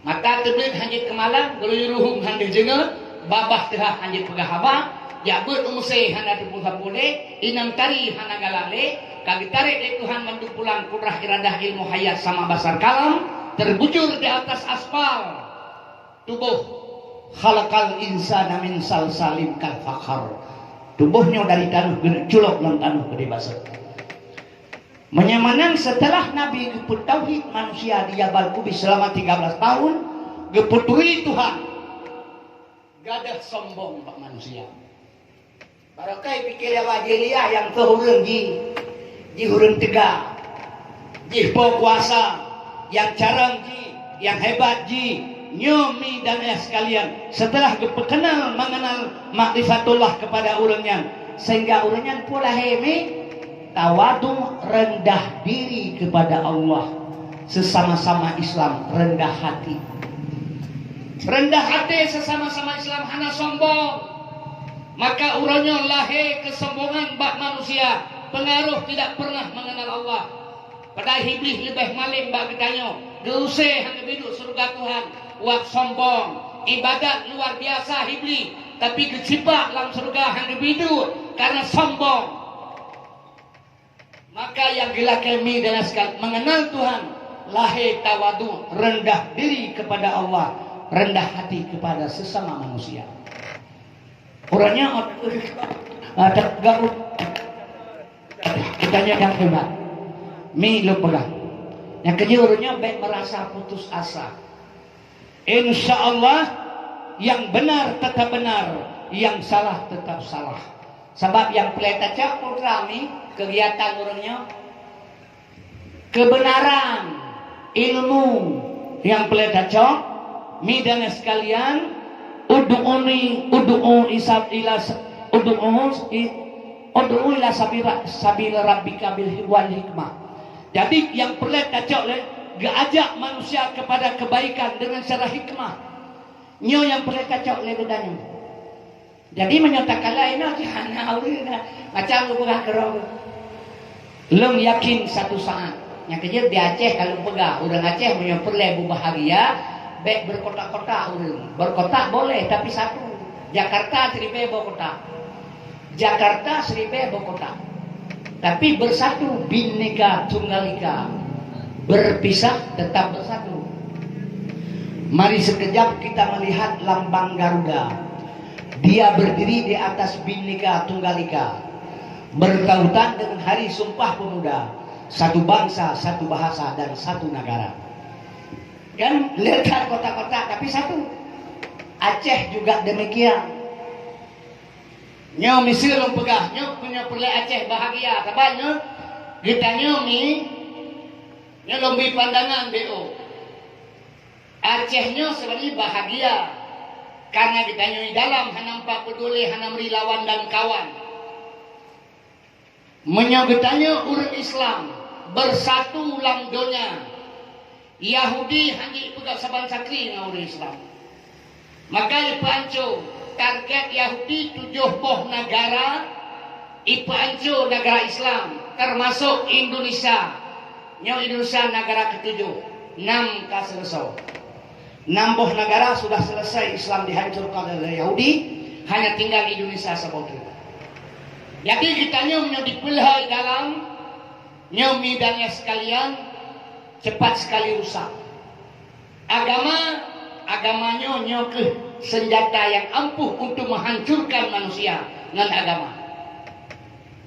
Mata teubiet hana jeuet keumalang, geuyue ruhueng hana jeuet deungoe, babah teuhah hana jeuet peugah haba, jak beuet u Meusé hana teupeu sapeue lé, inong tari hana galak lé, ka geutarek lé Tuhan mandum pulang kudrah, iradah, ilmu, hayat, sama, basar, kalam, terbujur di atas aspal tuboh. "Khalaqal insana min salsalin kal fakhar." Tuboh nyoe dari tanoh, geuneuk culok lam tanoh keudeh baseue. Meunyoe meunan, seuteulah Nabi geupeutauhid manusia di Jabal Kubais seulama tiga belas tahun, geupeuturi Tuhan, gadôh sombong bak manusia. Barokei pike lé awak jih, liah nyang keu ureuëng jih, jih ureuëng teuga, jih po kuasa, nyang carông jih, nyang hebat jih. Nyoe mi dan ayah sekalian, seuteulah geupeukeunal mengenal makrifatullah kepada ureuëng nyan, sehingga ureuëng nyan po lahé mi tawadu, rendah diri kepada Allah, sesama-sama Islam rendah hati. Rendah hati sesama-sama Islam, hana sombong. Maka uroe nyoe lahé keusombongan bak manusia, pengaruh tidak pernah mengenal Allah. Padahai Iblih leubeh malem bak geutanyoe, geuuse hana geubiduek syeuruga Tuhan, wak sombong. Ibadat luar biasa Iblih, tapi geucipak lam syeuruga hana geubiduek karena sombong. Maka nyang geulakée mi dan sekalian mengenal Tuhan, lahé tawadu, rendah diri kepada Allah, rendah hati kepada sesama manusia. Uroe nyoe, ah, teuga u-, geutanyoe nyang hebat. Mi lôn peugah. Nyang keujeuet uroe nyoe bék merasa putus asa. Insya Allah, yang benar tetap benar, yang salah tetap salah. Sabab nyang peureulée tacok putra mi kegiatan ureuëng nyoe, kebenaran, ilmu nyang peureulée tacok, mi dan sekalian, ud'uni, ud'u isab ila s-, ud'u i-, ud'u ila sabira-, sabil rabbika bil hi-, wal hikmah. Jadi, nyang peureulée tacok lé, geuajak manusia kepada kebaikan dengan cara hikmah. Nyoe nyang peureulée tacok lé geutanyoe. Jadi, meunyoe takalon inoe, hana ureuëng na, macam geupeugah keudroe. Lôn yakin satu saat, nyang keujeuet di Aceh ka lôn peugah, ureuëng Aceh meunyoe peureulée beubahagia, bék berkotak-kotak ureuëng. Berkotak boleh, tapi satu. Jakarta siribée boh kotak. Jakarta siribée boh kotak. Tapi bersatu, Bhinneka Tunggal Ika. Berpisah, tetap bersatu. Mari sekejap kita melihat lambang Garuda. Dia berdiri di atas Bhinneka Tunggal Ika. Bertautan dengan Hari Sumpah Pemuda. Satu bangsa, satu bahasa, dan satu negara. Kan, letak kotak-kotak, tapi satu. Aceh juga demikian. Nyoe miseue lôn peugah, nyoe meunyoe peureulée Aceh bahagia, sabab nyoe geutanyoe mi, nyoe lôn bri pandangan B O. Aceh nyoe sebenarnya bahagia, karena geutanyoe di dalam hana meupat peuduli, hana meuri lawan dan kawan. Meunyoe geutanyoe ureuëng Islam, bersatu lam donya. Yahudi hana jipeugah saban sakri ngon ureuëng Islam. Maka ipeuanco target Yahudi tujoh boh negara, ipeuanco negara Islam, termasuk Indonesia. Nyoe Indonesia negara ketujoh, enam ka seuleusoe. Enam boh negara sudah selesai Islam dihancurkan oleh Yahudi, hanya tinggal Indonesia saboh teuk. Jadi geutanyoe meunyoe dipeulhai dalam, nyoe midanya sekalian, cepat sekali rusak. Agama, agama nyoe, nyoe keuh senjata yang ampuh untuk menghancurkan manusia ngon agama.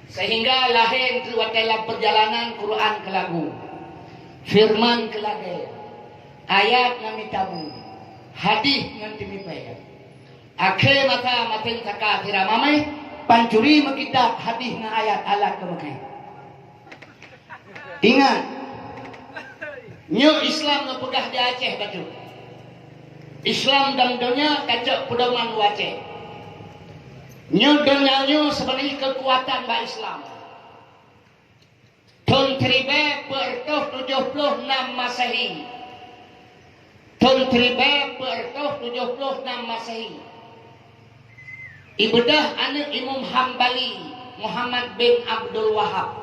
Sehingga lahé watée lam perjalanan Quran keu lagu, firman keu lagée, ayat ngon mitabu, hadih ngon teumipée. Akhé masa masen saka sira mamai, pancuri meukitab hadih ngon ayat alat keu meukhé. Ingat, nyoe Islam neupeugah di Aceh bacut. Islam dan donya kacok pedoman u Aceh. Nyoe donya nyoe sebenarnya kekuatan bak Islam. Thon siribée peuet reutôh tujoh ploh nam Masehi. Thon siribée peuet reutôh tujoh ploh nam Masehi. Ibeudôh aneuëk Imam Hambali, Muhammad bin Abdul Wahab.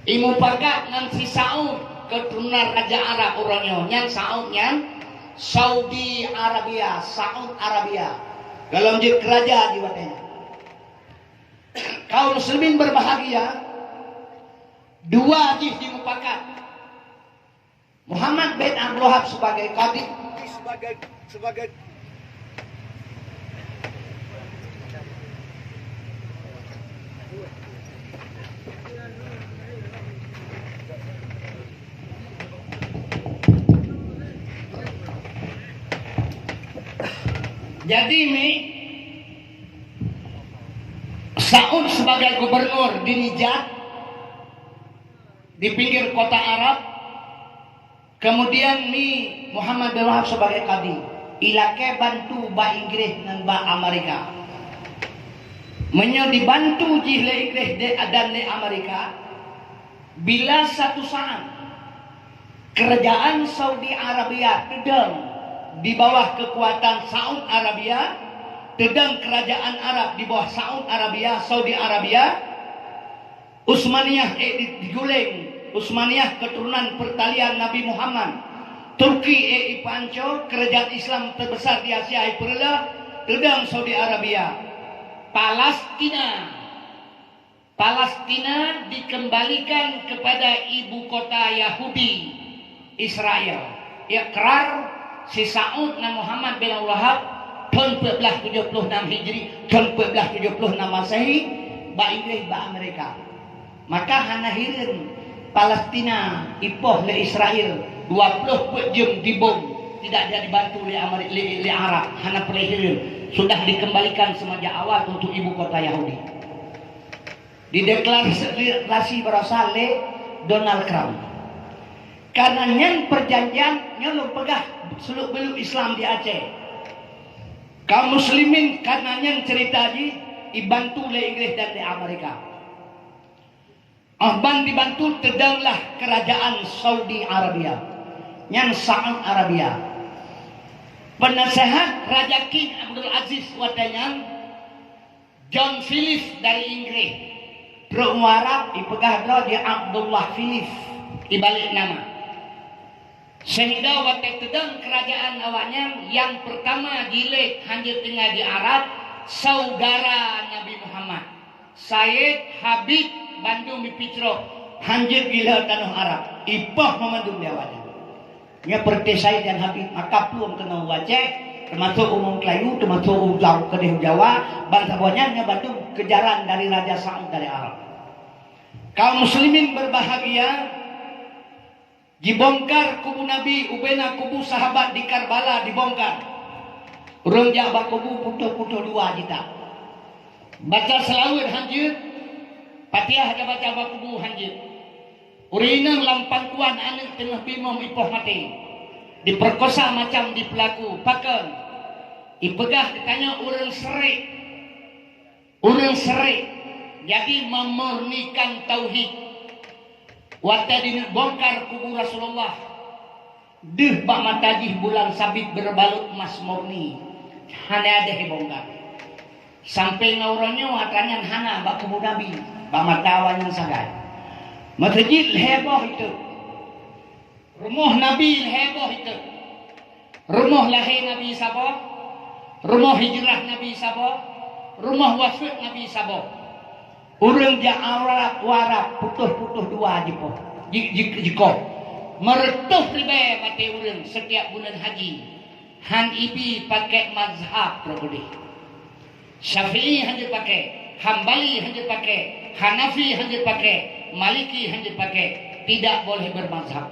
Imupakat ngon si Saud, keuturonan raja Arab uroe nyoe. Nyan Saud nyan Saudi Arabia, Saud Arabia. Golom jeuet keu raja di watée nyan. Kaum muslimin berbahagia, dua jih jimupakat. Muhammad bin Abdul Wahab sebagai kadi, sebagai, sebagai Jadi mi Saud sebagai gubernur di Najd, di pinggir kota Arab, kemudian mi Muhammad bin Wahab sebagai kadi, ilakée bantu bak Inggris ngon bak Amerika. Meunyoe dibantu jih lé Inggris de-, dan lé Amerika, bila satu saat kerajaan Saudi Arabia teudong di bawah kekuatan Saud Arabia, teudong kerajaan Arab di bawah Saud Arabia, Saudi Arabia, Utsmaniyah ék di-, diguleng, Utsmaniyah keuturonan pertalian Nabi Muhammad, Turki ék ipanco, kerajaan Islam terbesar di Asia ipeureuloh, teudong Saudi Arabia. Palestina Palestina dikembalikan kepada ibu kota Yahudi, Israel. Ikrar si Saud ngon Muhammad bin Abdul Wahab thon peuet blaih tujoh ploh nam Hijri, thon peuet blaih tujoh ploh nam Masehi, bak Inggris, bak Amerika. Maka hana hireuen Palestina ipoh lé Israel dua ploh peuet jeuem dibom, tidak jadi bantu lé Ameri-, lé, lé Arab, hana peureulée hireuen. Sudah dikembalikan semenjak awal untuk ibu kota Yahudi. Dideklarasi baroesa lé Donald Trump. Karena nyan perjanjian nyoe lôn peugah seuluk-beuluk Islam di Aceh. Kaum muslimin karena nyan cerita jih ibantu lé Inggris dan lé Amerika. Óh ban dibantu teudonglah kerajaan Saudi Arabia. Nyan Saud Arabia. Penasehat Raja King Abdul Aziz watée nyan John Philip dari Inggris, trok u Arab ipeugah droe jih Abdullah Philip, ibalek nama. Sehingga watée teudong keurajaan awaknyan nyang peurtama jilét hanjeuet teungoh di Arab, saudara Nabi Muhammad, Said, Habib, bandum ipitrok hanjeuet gila tanoh Arab, ipoh meumandum di awaknyan. Nyoe peureuté Said dan Habib, maka plueng keunoe u Aceh, teumasok u Meulayu, teumasok u Jawa, keudeh u Jawa, bansa boh nyan nyoe bandum keujaran dari Raja Saud dari Arab. Kaum muslimin berbahagia, jibongkar kubu Nabi, ubena kubu sahabat di Karbala dibongkar. Ureuëng jak bak kubu putôh-putôh dua jita. Baca seulaweuet hanjeuet, Fatihah jak baca bak kubu hanjeuet. Ureuëng inong lam pangkuan aneuëk teungoh bimong ipoh maté, dipeurkosa macam dipeulaku. Pakon? Ipeugah geutanyoe ureuëng syirik. Ureuëng syirik, jadi memurnikan tauhid. Watée jineuk bongkar kubu Rasulullah, deuh bak mata jih bulan sabit beurebalot emas murni, hana deuh bongkar. Sampoe ngon uroe nyoe atra nyan hana bak kubu Nabi, bak mata awaknyan sagai. Meuseujid lhée boh iteuk. Rumoh Nabi lhée boh iteuk. Rumoh lahé Nabi saboh, rumoh hijrah Nabi saboh, rumoh wafeuet Nabi saboh. Ureuëng jak Arab, u Arab putôh-putôh dua jipoh, ji-, ji-, jikoh. Meureutôh ribée maté ureuëng sitiap buleuen haji. Han ibi pakék mazhab droe udeh. Syafi'i han jipakék, Hambali han jipakék, Hanafi han jipakék, Maliki han jipakék. Tidak boleh bermazhab.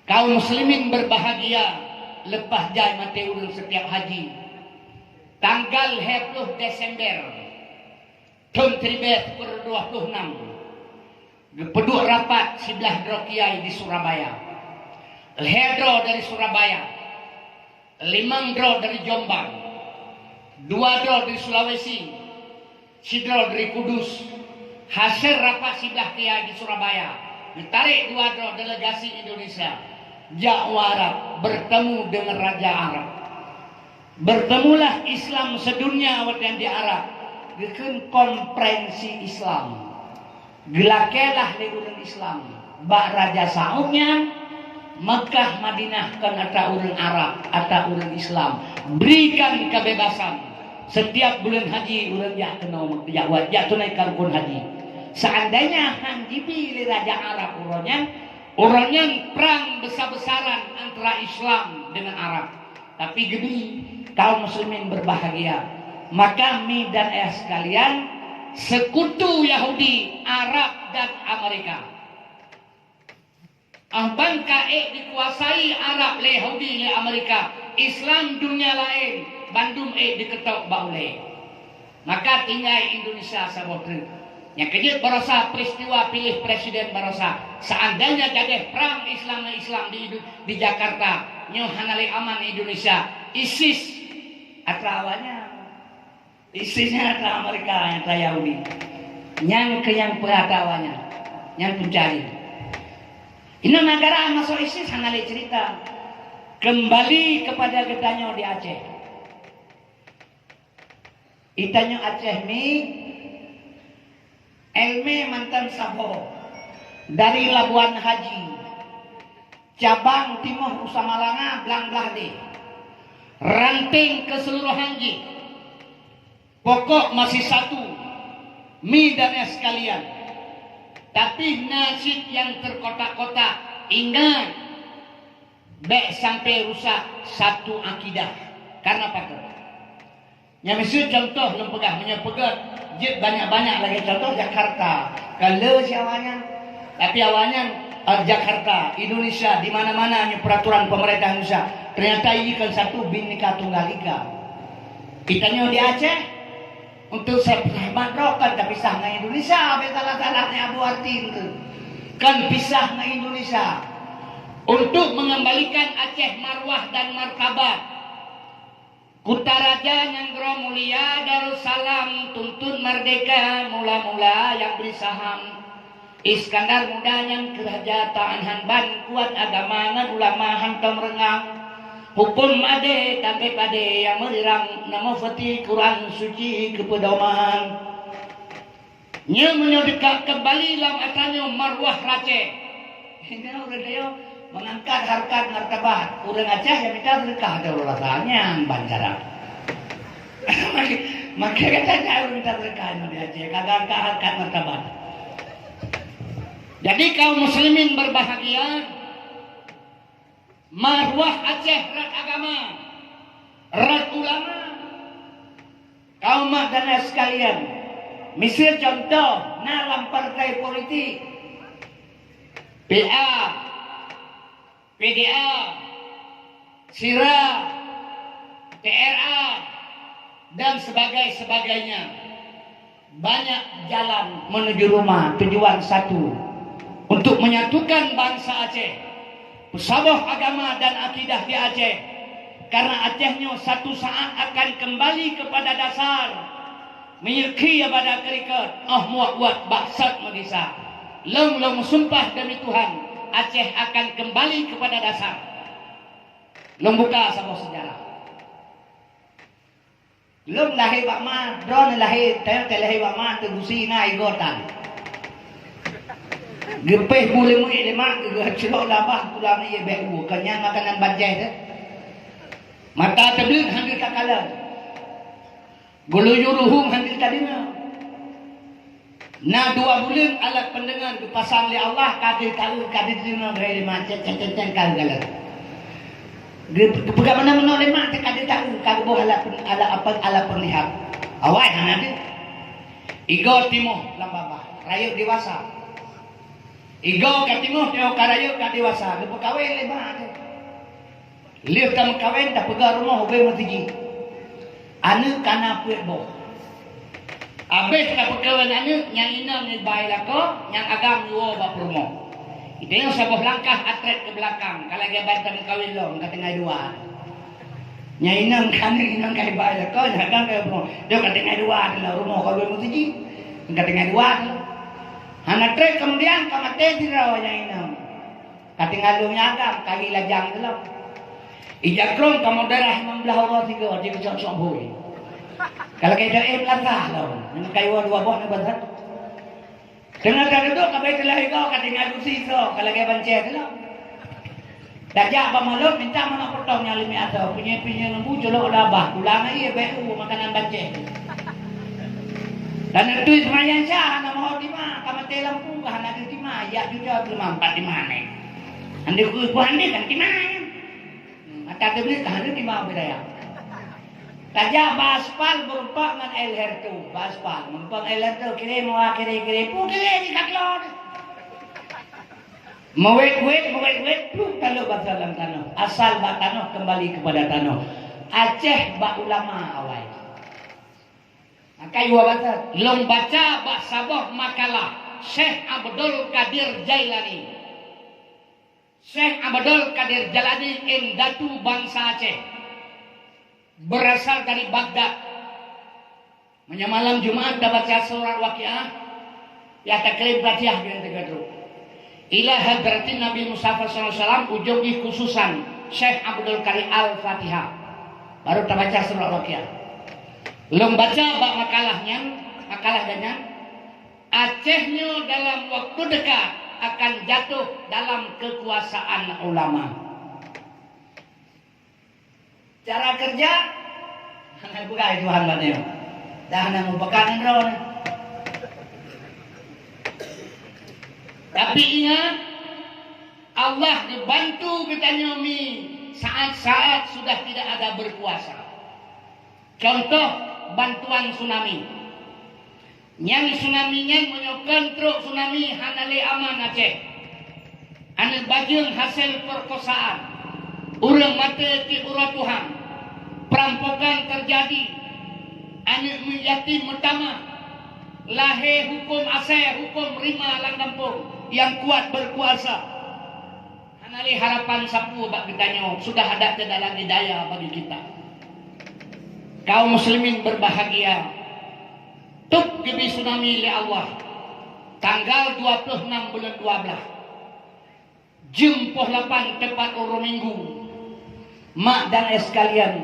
Kaum muslimin berbahagia, leupah jai maté ureuëng sitiap haji. Tanggal lhée ploh Desember thon siribée sikureueng dua ploh nam, geupeuduek rapat siblaih droe kiai di Surabaya. Lhée droe dari Surabaya, limong droe dari Jombang, dua droe dari Sulawesi, sidroe dari Kudus. Hasil rapat siblaih kiai di Surabaya, geutarek dua droe delegasi Indonesia jak u Arab bertemu dengan raja Arab. Bertemulah Islam sedunia watée di Arab, geukheun konferensi Islam. Geulakée lah lé ureuëng Islam bak Raja Saud nyan, Makkah Madinah kon atra ureuëng Arab, atra ureuëng Islam. Berikan kebebasan. Setiap buleuen haji ureuëng jak keunoe, jak wat, jak tunaikan rukun haji. Seandainya han jibi lé raja Arab uroe nyan, uroe nyan prang besar-besaran antara Islam dengan Arab. Tapi geudi, kaum muslimin berbahagia. Maka mi dan ayah sekalian, sekutu Yahudi, Arab dan Amerika. Ah, ban ka ék dikuasai Arab lé Yahudi lé Amerika, Islam dunia laén bandum ék dikeutok bak ulée. Maka tinggai Indonesia saboh treuk. Nyang keujeuet barosa peristiwa piléh presiden barosa. Seandainya gadeh prang Islam ngon Islam di, di Jakarta, nyoe hana lé aman Indonesia. ISIS atra awaknyan. ISIS nyan atra Amerika, nyan atra Yahudi. Nyan keuh nyang peuatra awaknyan. Nyan punca jih. Inoe negara masuk ISIS hana lé cerita. Kembali kepada geutanyoe di Aceh. Itanyoe Aceh mi, Elmé mantong saboh, dari Labuan Haji, cabang timoh u Samalanga blang blaih deh. Ranting keseluruhan jih, pokok masih satu, mi dan es sekalian. Tapi na cit nyang terkotak-kotak, ingat, bék sampai rusak satu akidah. Karena apa tu? Nyang miseue contoh lôn peugah, meunyoe peugét jeuet banyak-banyak lagée contoh Jakarta. Ka le si awaknyan. Tapi awaknyan, eh, Jakarta, Indonesia, di mana-mana nyoe peraturan pemerintah Indonesia, ternyata ikan satu Bhinneka Tunggal Ika. Kita nyoe di Aceh, untuk saya rahmat roh kan terpisah dengan Indonesia, betul salah ni Abu Artin tu. Kan pisah dengan Indonesia. Untuk mengembalikan Aceh marwah dan martabat. Kutaraja nyang groe mulia Darussalam tuntut merdeka mula-mula nyang bri saham. Iskandar Muda nyang keu raja taanhan ban kuat agama ngon ulama hantom reungang. Huköm adé també padé nyang meurirang, na mufti Quran suci keu peudoman. Nyoe meunyoe teuka keumbali lam atra nyoe marwah Aceh. Hingga ureuëng Aceh meungangkat harkat martabat ureuëng Aceh nyang mita seudeukah ateueh rasa nyan ban cara. Maka gata nyan ureuëng mita seudeukah nyoe di Aceh ka geuangkat harkat martabat. Jadi kaum muslimin berbahagia, marwah Aceh rot agama, rot ulama. Kaum mak dan ayah sekalian, miseue contoh na lam partai politik, P A, P D A, SIRA, T R A, dan sebagai-sebagainya. Banyak jalan menuju Roma, tujuan satu, untuk menyatukan bangsa Aceh, peusaboh agama dan akidah di Aceh. Karena Aceh nyoe satu saat akan kembali kepada dasar, meuyeuki bada keurikot, oh muak buat baksot meugisa. Lôn, lôn meusumpah demi Tuhan, Aceh akan keumbali keupada dasar. Lôn buka saboh seujarah. Lôn lahé bak ma, droeneuh lahé, tayang teu lahé bak ma, teugusi na igoe tan. Geupéh bu leumiek lé ma, geucrok labah, pulang ié bék u, keu nyan makanan banjéh teuh. Mata teubleuet hana takalon. Geuluyueng ruhueng hana tadeungoe. Na dua buleuen alat peundeungoe geupasang lé Allah, ka deuh taeu, ka deuh deungoe, hai lé ma, cen, cen, cen, cen, ka geukalon. Geu-, geupeugah meunan-meunan lé ma, ka deuh taeu, ka geuboh alat pen-, alat apa, alat peunglihat. Awai hana deuh. Igoe timoh lam babah, rayeuk dewasa. Igoe ka timoh, timoh ka rayeuk, ka dewasa, geupeukawen lé ma teuh. Lheueh tameukawen, tapeugah rumoh ubé meutuji. Aneuk ka na peuet boh. Abéh tapeukawen aneuk, nyang inong iba i lakoe, nyang agam iwoe bak peurumoh. Geutanyoe saboh langkah atrét keu beulakang, ka lagée ban tameukawen lom, ka teungoh dua. Nyang inong ka, aneuk inong ka iba i lakoe, nyang agam ka i peurumoh. Nyoe ka teungoh dua teuh lom, rumoh ka ubé meutuji. Ka teungoh dua teuh lom. Hana trép keumudian ka maté sidroe nyang inong. Ka tinggai lôn nyang agam, kali lajang teuh lom. Ija krong kamoe darah limong blaih uroe sigoe, jikeucok-cok bui. Ka lagée deuh éh meulasah lom, nyang kayue dua boh na bansa. Teungoh tadudoe ka abéh teulah igoe, ka tinggai gusi soe, ka lagée banjéh teuh lom. Tajak bak malot, minta manok potong nyang leumiek asoe, pinyéng-pinyéng lembu, culok labah, pulang ié bék u, makanan banjéh. Dan neutui seumayang sya, hana mohon tima, ka maté lampu, ka hana deuh tima, jak jujoe teuh limong pat tima nyan. Andeuh keu ibu andeuh kan tima nyan. Mata teubiet ka hana tima beudaya. Tajak bak aspal beureumpok ngon El Herto, bak aspal. Meurumpok El Herto, kirém wa kiré-kiré, pu kiré di kaklon. Meuwét-wét, meuwét-wét, pluek taloh basa lam tanoh. Asal bak tanoh, keumbali keupada tanoh. Aceh bak ulama awai. Maka iwa basa, lôn baca bak saboh makalah Syekh Abdul Qadir Jailani. Syekh Abdul Qadir Jailani, indatu bansa Aceh, berasal dari Baghdad. Meunyoe malam Jumat tabaca surat Waqiah, ya takrim Fatihah biar teugadruek. Ila hadratin Nabi Mustafa sallallahu alaihi wasallam, ujong jih khususan Syekh Abdul Qadir Al-Fatihah. Baru tabaca surat Waqiah. Lôn baca bak makalah nyan, makalah geuh nyan, Aceh nyoe dalam waktu dekat akan jatuh dalam kekuasaan ulama. Cara kerja, hana peugah Tuhan bak nyoe. Dah hana mupakat ngon droe. Tapi ingat, Allah geubantu geutanyoe mi saat-saat sudah tidak ada berkuasa. Contoh, bantuan tsunami. Nyang tsunami nyan, meunyoe kon trok tsunami, hana lé aman Aceh. Aneuk bajeueng hasé peurkosaan, ureuëng maté tieb uroe tuha, perampokan teujadi, aneuk yatim meutamah, lahé huköm asée, huköm rima lam gampông, nyang kuat berkuasa. Hana lé harapan sapeue bak geutanyoe, sudah ada tidak lagi daya bagi kita. Kaum muslimin berbahagia, tôb geubri tsunami lé Allah, tanggal dua puluh enam buleuen dua belas, jeuem poh lapan tepat uroe Minggu. Mak dan ayah sekalian,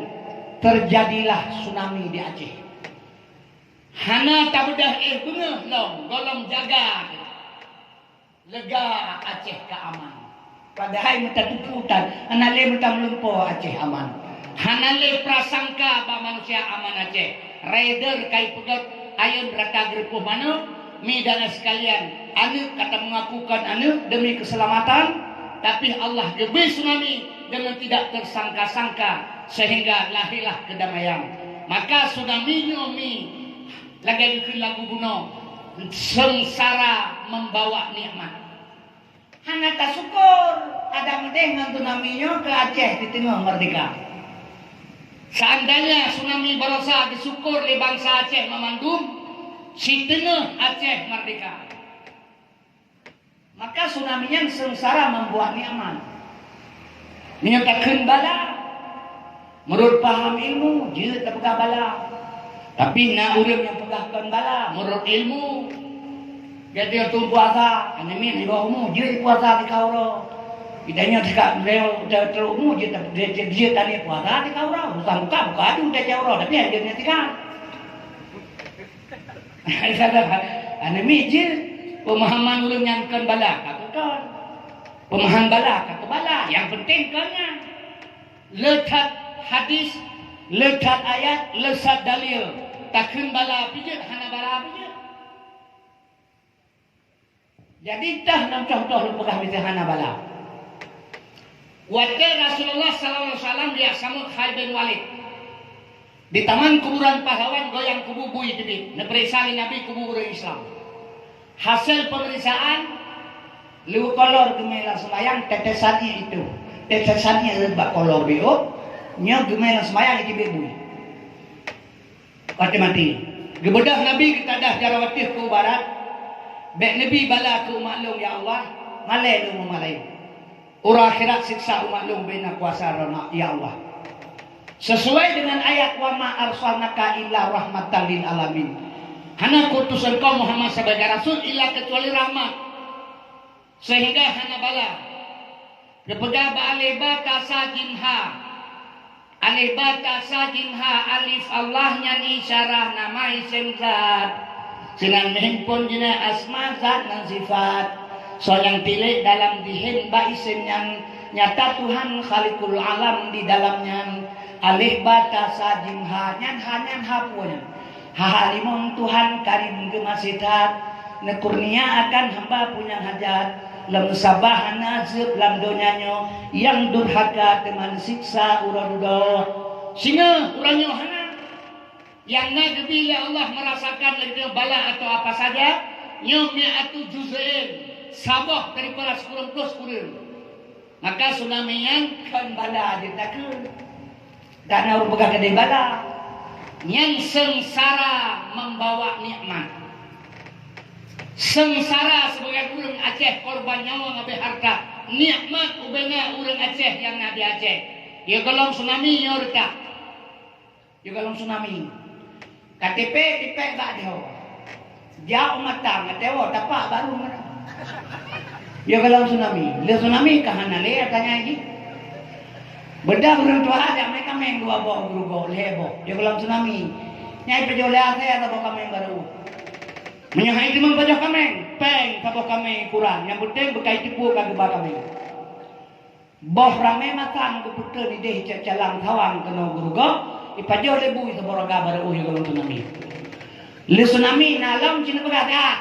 terjadilah tsunami di Aceh. Hana tabeudôh éh beungoh lom, gohlom jaga. Lega Aceh ka aman. Padahai meutateupeue tan, hana lé meutameulimpô Aceh aman. Hana lé prasangka bak manusia aman Aceh. Raider kai peugét ayeuem rata geureupoh manok, mi dan sekalian, aneuk ka tameungaku kon aneuk demi keuseulamatan, tapi Allah geubri tsunami deungon tidak tersangka-sangka, sehingga lahirlah kedamaian. Maka tsunami nyoe mi Lagée geukheun lagu bunoe, seungsara membawa nikmat. Hana tasyukur, adak meudeh ngon tsunami nyoe keu Aceh siteungoh merdeka. Seandainya tsunami barosa disyukur lé bansa Aceh mamandum, siteungoh Aceh merdeka. Maka tsunami nyan seungsara membuat nikmat. Meunyoe takheun bala, meunurot paham ilmu, jeuet tapeugah bala. Tapi na ureuëng nyang peugah kon bala, meunurot ilmu. Jadi tu puasa, aneuk miet di bawah umu jeuet puasa tika uroe. Kita nyoe tika uroe, umu jeuet, jeuet, jeuet tani puasa tika uroe. Bukan buka, buka adu tika uroe, tapi ada tika. Aneuk miet jeuet, pemahaman ulun nyan kon bala, ka kon. Pemahaman bala, ka kon bala. Yang penting kon nyan. Le that hadis, le that ayat, le that dalil. Takheun bala pih jeuet, hana bala pih jeuet. Jadi, tah nam contoh lôn peugah miseue hana bala. Watée Rasulullah sallallahu alaihi wasallam jak samot Khalid bin Walid di taman kuburan pahlawan, goyang kubu bui teubiet, neupeuriksa lé Nabi kubu ureuëng Islam. Hasil peumeriksaan, leuweuh kolor geumé lam seumayang, tetesan ié itu. Tetesan ié rhot bak kolor biôh, nyoe geumé lam seumayang iteubiet bui. Watée maté, geubeudôh Nabi geutadah jaroe ateueh keu barat, bék neubi bala keu umat lôn, ya Allah, malée lôn meumalée. Uroe akhirat siksa umat lôn bék na kuasa Droeneuh, ya Allah. Sesuai dengan ayat, "Wa ma arsalnaka illa rahmatan lil alamin." Hana kuutus engkau Muhammad sebagai rasul illa kecuali rahmat. Sehingga hana bala. Geupeugah bak alif ba ta sa jim ha. Alif ba ta sa jim ha, alif Allah nyan isyarah nama isem zat. Sinan mim phôn jinoe asma zat ngon sifat. Soe nyang tilék dalam dihen bak isem nyan, nyata Tuhan Khaliqul Alam di dalam nyan. Alif ba ta sa jim ha nyan, ha nyan ha peue nyan? Ha-ha limong Tuhan Karim geumaséh that, neukurnia akan hamba punyang hajat, lom saban hana seueb lam donya nyoe, nyang durhaka teuma neusiksa uroe dudoe. Singoh uroe nyoe hana. Nyang na geubi lé Allah meurasakan lagée bala atawa apa saja, nyoe mi'atu juz'in, saboh daripada sikureueng ploh sikureueng. Maka tsunami nyan kon bala jeuet takheun. Dan ureuëng peugah keudeh bala. Nyan seungsara membawa nikmat. Seungsara sibagai ureuëng Aceh korban nyawa ngabée harta. Nikmat ubena ureuëng Aceh nyang na di Aceh. Yo gohlom tsunami nyoe reutak. Yo gohlom tsunami. K T P tipék bak deuh. Jak u mata ngateuwoe tapak baru meunan. Yo gohlom tsunami. Lé tsunami ka hana lé tanya jih. Beudôh ureuëng tuha jak mé kaméng dua boh, geurugoe lhée boh. Yo gohlom tsunami. Nyai pajoh lé asée saboh kaméng baru. Meunyoe hai teumang pajoh kaméng, péng saboh kaméng kurang. Nyang penting beukai teupue ka geuba kaméng. Boh ramé masa geupeuteun ideh cok calang sawang keunoe geurugoe, ipajoh lé bui saboh raga baru ueh gohlom tsunami. Lé tsunami na lom cit neupeugah that.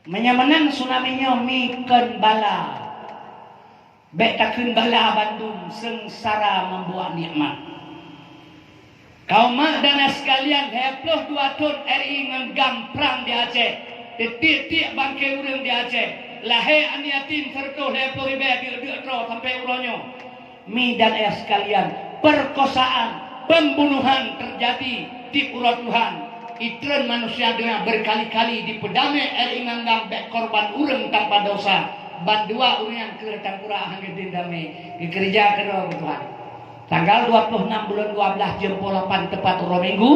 Meunyoe meunan tsunami nyoe mi kon bala. Bék takheun bala bandum seungsara membawa nikmat. Kaum mak dan sekalian, lhée ploh dua thon R I ngon GAM prang di Aceh, teutiek-tiek bangke ureuëng di Aceh, lahé aneuk yatim sireutôh lhée ploh ribée deuk-deuk droe sampai uroe nyoe. Mi dan ayah sekalian, perkosaan, pembunuhan terjadi di uroe Tuhan. Itreun manusia donya berkali-kali dipeudamé R I ngon GAM bék korban ureuëng tanpa dosa. Bandua ureuëng nyang keu tangkura hana geudendamé, geukeureuja keudroe Tuhan. Tanggal dua puluh enam buleuen dua belas jeuem peuet lapan teupat uroe Minggu,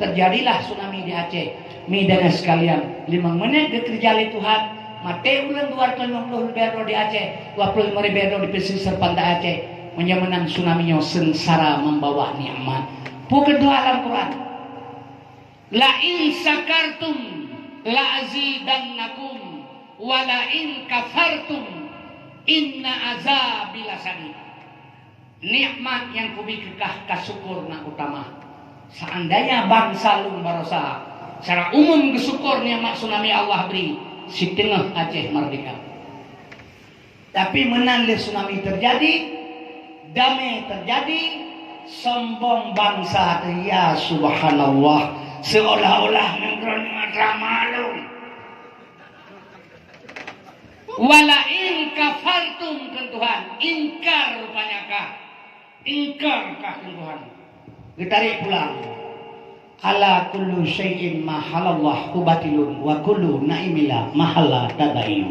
terjadilah tsunami di Aceh. Mi dan sekalian, limong menit geukeureuja lé Tuhan, maté ureuëng dua ratus lima puluh ribée droe di Aceh, dua puluh lima ribée droe di pesisir pantai Aceh. Meunyoe meunan tsunami nyoe seungsara membawa nikmat. Peue keuh Tuhan lam Quran? "La in syakartum la azidannakum, wa la in kafartum inna azabi lasyadid." Nikmat nyang kubi keu kah ka syukur na utama. Seandainya bansa lôn barosa, secara umum geusyukur nikmat tsunami Allah bri, siteungoh Aceh merdeka. Tapi meunan lé tsunami terjadi, damé terjadi, sombong bansa teuh, ya subhanallah, seolah-olah nanggroe nyoe atra malum. "Wa la in kafartum," kheun Tuhan, ingkar rupanya kah. Ingkar kah kheun Tuhan. Geutarek pulang. "Ala kullu syai'in ma halallahu batilun wa kullu na'imila mahalla tabailu."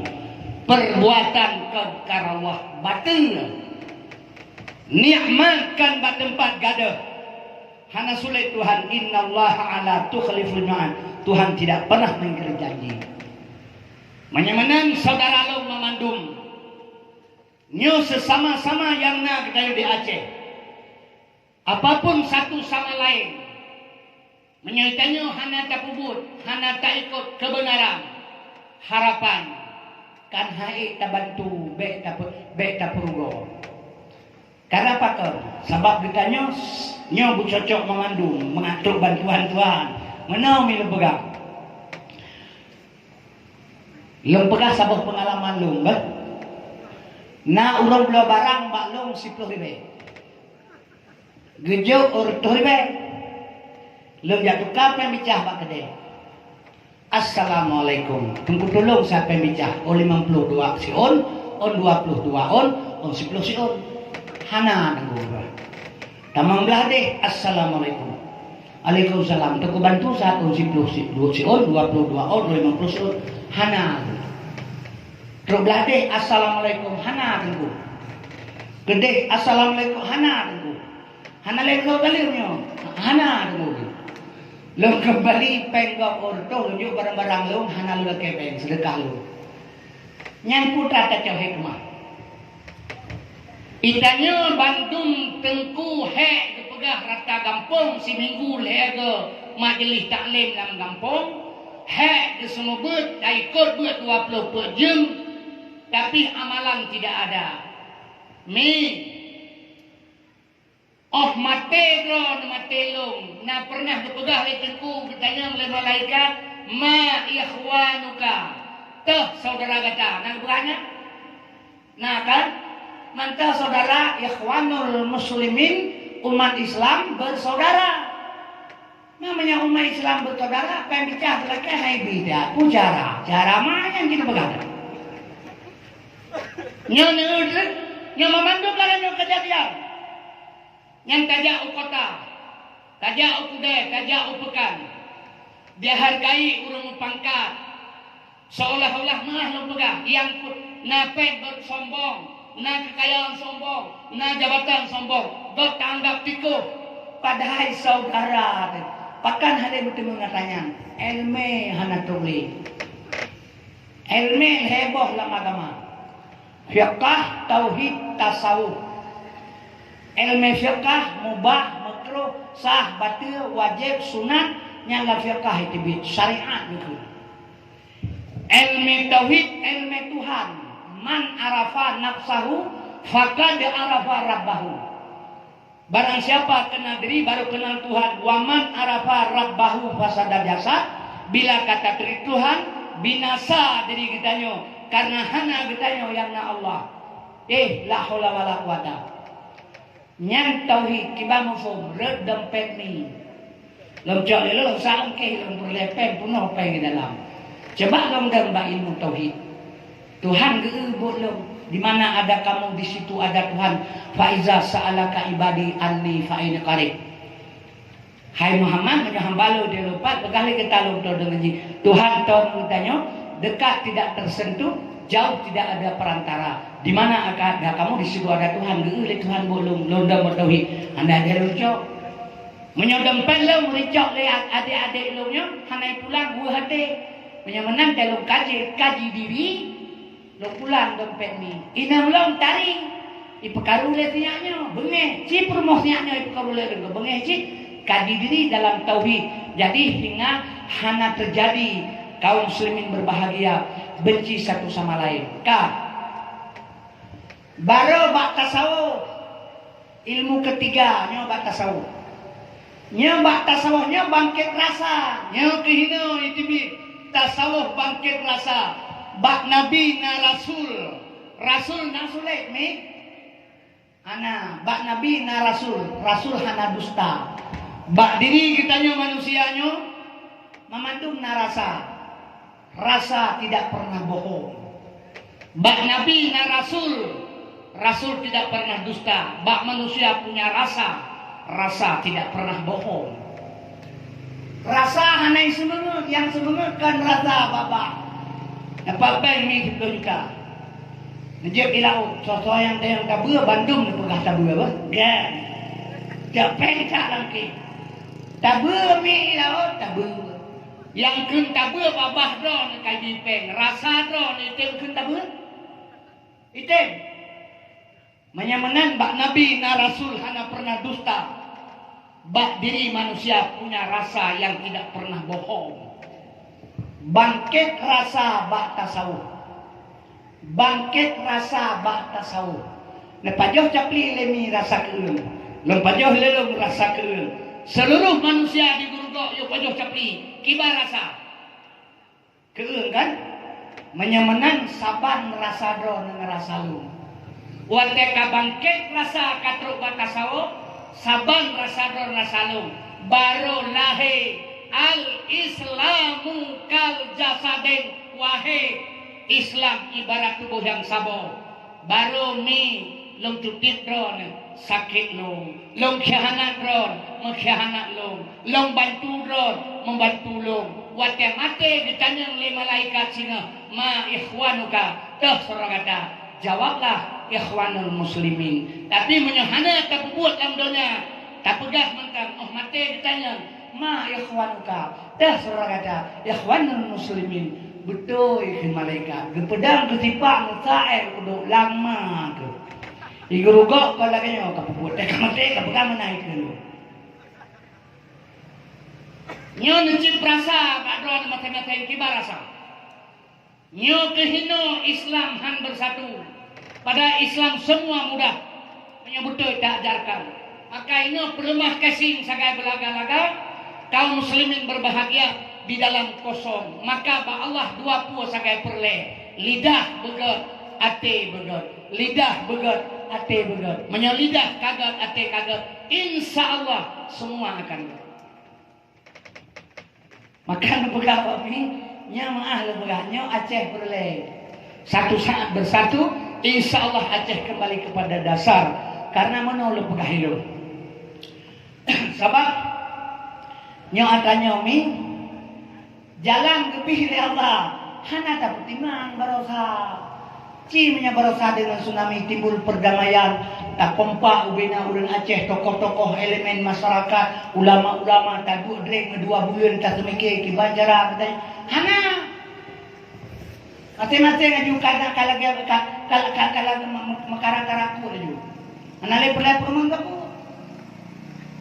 Perbuatan kon karallah batil. Nikmat kon bak teumpat gadôh. Hana sulet Tuhan, "Innallaha la yukhliful mi'ad." Tuhan tidak pernah mengingkari janji. Meunyoe meunan syedara lôn meumandum, nyoe seusama-sama nyang na geutanyoe di Aceh, apapun satu sama laén, meunyoe tanyoe hana tapeubuet, hana taikot keubeunaran, harapan kan han ék tabantu, bék tapeu-, bék tapeurugoe. Karena pakon? Sabab geutanyoe nyoe beucocok meumandum, meungatok bantuan Tuhan. Meunoe mi lôn peugah. Lôn peugah saboh peungalaman lôn, bah. Na ureuëng bloe barang bak lôn siploh ribée. Geujok ureuëng toh ribée. Lôn jak tuka péng bicah bak keudée. "Assalamualaikum. Teungku tulông sapeue bicah, ôn limong ploh dua siôn, ôn dua ploh dua ôn, ôn siploh siôn." Hana teungku. Tamong blah deh, "Assalamualaikum." "Waalaikumsalam. Teungku bantu sapeue, ôn siploh si-, dua siôn, dua ploh dua ôn, ôn limong ploh siôn." Hana. Trok blah deh, "Assalamualaikum." Hana teungku. Keudeh, "Assalamualaikum." Hana teungku. Hana lé goe galeng nyoe. Hana teungku. Lôn keumbali péng gob ureuëng toh, lôn jok barang-barang lôn, hana lôn lakée péng, seudeukah lôn. Nyan peue tacok hikmah. Geutanyoe bandum teungku hék geupeugah rata gampông, siminggu lhée goe majeulih taklim lam gampông, hék geuseumeubeuet, taikot beuet dua ploh peuet jeuem, tapi amalan tidak ada. Mi, Óh maté droe neumaté lôn, na peureunah geupeugah lé Teungku geutanyong lé malaikat, "Ma ikhwanuka?" Toh syedara gata, na geupeugah nyan? Na kan? Mantong syedara, ikhwanul muslimin, umat Islam bersaudara. Namanya umat Islam bersaudara, péng bicah teulakée hai bida. Peue cara? Cara ma nyang kita peugah? Nyoe neueu, nyoe meumandum lam nyoe keujadian. Nyan tajak u kota, tajak u keudée, tajak u peukan, dihargai ureuëng meupangkat, seolah-olah meuah lôn peugah, nyang peuet na péng beuet sombong, na keukayaan sombong, na jabatan sombong, gob taanggab tikoh. Padahai syedara teuh, pakon hana meuteumé gata nyan? Iéleumé hana trok lé. Iéleumé lhée boh lam agama. Fiqah, tauhid, tasawuf. Iéleumé fiqah, mubah, makruh, sah, bateue, wajéb, sunat, nyan lam fiqah iteubiet, syariat geukheun. Iéleumé tauhid, iéleumé Tuhan. "Man arafa nafsahu, faqad arafa rabbahu." Barang siapa kenal diri, baru kenal Tuhan. "Wa man arafa rabbahu fasada jasad." Bila ka taturi Tuhan, binasa diri geutanyoe, karena hana geutanyoe nyang na Allah. Eh, la haula wala quwata. Nyan tauhid, kiban muphom, rot dompet mi. Lom cok lé lom, sa lom keh lom, peureulée péng, peunoh péng di dalam. Coba lom dong bak ilmu tauhid. Tuhan geu-eu buet lom, "Di mana ada kamu, di situ ada Tuhan. Fa iza sa'alaka ibadi anni fa inni qarib." Hai Muhammad, meunyoe hamba lôn di lupat, peugah lé geutanyoe lom deungon jih, Tuhan teuh geutanyoe dekat tidak tersentuh, jauh tidak ada perantara. Di mana ada kamu, di situ ada Tuhan. Geu-eu lé Tuhan buet lom, lom dong meutauhid. Hana ada lom cok. Meunyoe dompet lôn ricok lé adék-adék lôn nyoe, hana ipulang, weueh até. Meunyoe meunan, lôn kaji, kaji diri, lôn pulang dompet mi. Inong lôn tari, ipeukaru lé sinyak nyoe, beungéh. Ci peurumoh sinyak nyoe ipeukaru lé lôn, beungéh cit. Kaji diri dalam tauhid. Jadi, singoh hana teujadi kaum muslimin berbahagia, benci satu sama lain. Ka. Baru bak tasawuf. Ilmu ketiga nyoe bak tasawuf. Nyoe bak tasawuf nyoe bangkét rasa. Nyoe keuhinoe iteubiet tasawuf bangkét rasa. Bak nabi na rasul. Rasul na sulet mi? Hana. Bak nabi na rasul. Rasul hana dusta. Bak diri geutanyoe manusia nyoe, meumandum na rasa. Rasa tidak pernah bohong. Bak nabi na rasul, rasul tidak pernah dusta. Bak manusia punya rasa, rasa tidak pernah bohong. Rasa hana seumeungeut, nyang seumeungeut kon rasa babah. Dapat péng mi siploh juta. Neujép di laôt, soe-soe nyang tayang tabeue bandum neupeugah tabeue bah. Gan. Jak péng cak langkée. Tabeue mi di laôt, tabeue. Nyang kheun tabeuet babah droeneuh ka jipéng, rasa droeneuh item kheun tabeuet? Item. Meunyoe meunan bak Nabi na Rasul hana pernah dusta. Bak diri manusia punya rasa yang tidak pernah bohong. Bangkét rasa bak tasawuf. Bangkét rasa bak tasawuf. Neupajoh capli lé mi rasa keueung. Lôn pajoh lé lôn rasa keueung. Seluruh manusia di Gurugok yue pajoh capli. Kiban rasa? Keueung kan? Meunyoe meunan saban rasa droeneuh ngon rasa lôn. Watée ka bangkét rasa ka trok bak tasawuf, saban rasa droeneuh rasa lôn. Barô lahé al-Islamu kal jasadin wahid. Islam ibarat tuboh nyang saboh. Barô mi lôn tutuek droeneuh sakét lôn, lôn khianat droeneuh meukhianat lôn, lôn bantu droeneuh membantu lôn. Watée maté geutanyong lé malaikat singoh, "Ma ikhwanuka, toh syedara gata?" Jawablah, "Ikhwanul muslimin." Tapi meunyoe hana tapeubuet lam donya, tapeugah mantong, óh maté geutanyong, "Ma ikhwanuka, toh syedara gata?" "Ikhwanul muslimin." Beutôi kheun malaikat, geupeudong keu sipak meusaék udok lama keuh. Di Gurugok kon lagée nyoe ka peubuet, ka maté ka peugah meunan kheun. Nyoe neucit rasa bak droeneuh maséng-maséng, kiban rasa. Nyoe keuh inoe Islam han bersatu. Padahai Islam semua mudah meunyoe beutôi taajarkan. Maka inoe peuleumah gasing sagai beulaga-laga, kaum muslimin berbahagia di dalam kosong. Maka bak Allah dua peue sagai peureulée, lidah beugét, até beugét. Lidah beugét, até beugét. Meunyoe lidah ka gét, até ka gét, insya Allah semua akan gét. Maka lôn peugah bak mi, nyan meu'ah lôn peugah, nyoe Aceh peureulée. Satu saat bersatu, insya Allah Aceh kembali kepada dasar. Karena meunoe lôn peugah ilôn. Sabab nyoe atra nyoe mi, jalan geupih lé Allah, hana tapeutimang baroesa. Ci meunyoe baroesa deungon tsunami timbul perdamaian, takompak ubena ureuëng Aceh, tokoh-tokoh, elemen masyarakat, ulama-ulama, taduek drek meudua buleuen taseumike kiban cara geutanyoe. Hana! Maséng-maséng laju ka, ka lagée, ka, ka, ka, ka lagée me-, me-, meukara-kara ku laju. Hana lé peureulée peurumoh geutanyoe.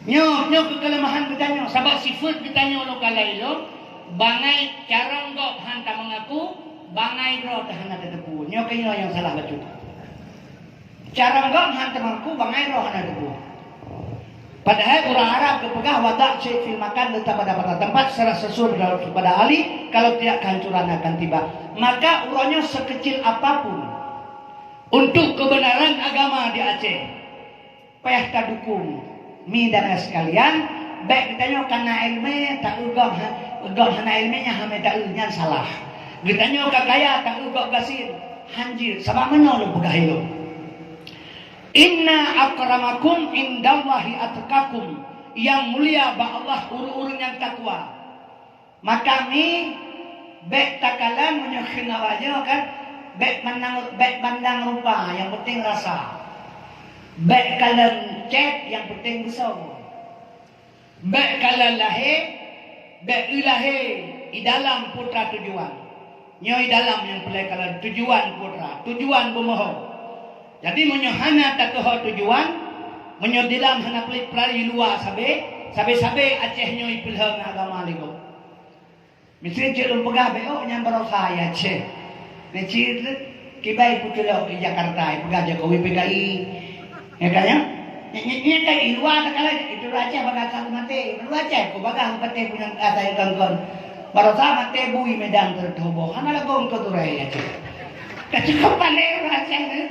Nyoe, nyoe keuh keuleumahan geutanyoe, sabab sifeuet geutanyoe lôn kalon ilôn, bangai carông gob han tameungaku, bangai droe teuh hana tateupeue. Nyoe keuh nyoe nyang salah bacut. Carông gob han tameungaku, bangai droe hana tateupeue. Padahai ureuëng Arab geupeugah, "Wada' syai' fil makan," letak pada, pada tempat, secara sesuai pada, pada ahli, kalau tidak kehancuran akan tiba. Maka uroe nyoe sekecil apapun untuk kebenaran agama di Aceh, payah tadukung. Mi dan sekalian, bék geutanyoe kana iéleumé, taeu gob ha-, gob hana iéleumé nyan hamé taeu, nyan salah. Geutanyoe ka kaya, taeu gob gasien, hanjeuet, sabab meunoe lôn peugah ilôn. "Inna akramakum indallahi atqakum," nyang mulia bak Allah ureuëng-ureuëng nyang takwa. Maka mi, bék takalon meunyoe kheun awak nyoe kan, bék mandang, bék mandang rupa, nyang penting rasa. Bék kalon cét, nyang penting beusoe. Bék kalon lahé, bék eu lahé, i dalam putra tujuan. Nyoe i dalam nyang peureulée kalon tujuan putra, tujuan beumoho. Jadi meunyoe hana tateuho tujuan, meunyoe dilam hana peulét peurari luwa sabe, sabe-sabe Aceh nyoe ipeulhong agama lé gob. Miseue cit lôn peugah bék, oh, nyan baroesa ya Aceh. Neucit kiban peuteulok di Jakarta, peugah Jokowi P K I. Ya kan, ya? Nyan, nyan, nyan kan i luwa takalon, itu Aceh bagah asai maté. Itu Aceh ko bagah maté punya asai kon-kon. Baroesa maté bui Medan teutoboh. Hana lagoe keu turai Aceh. Ka cukup pandai ureuëng Aceh ni.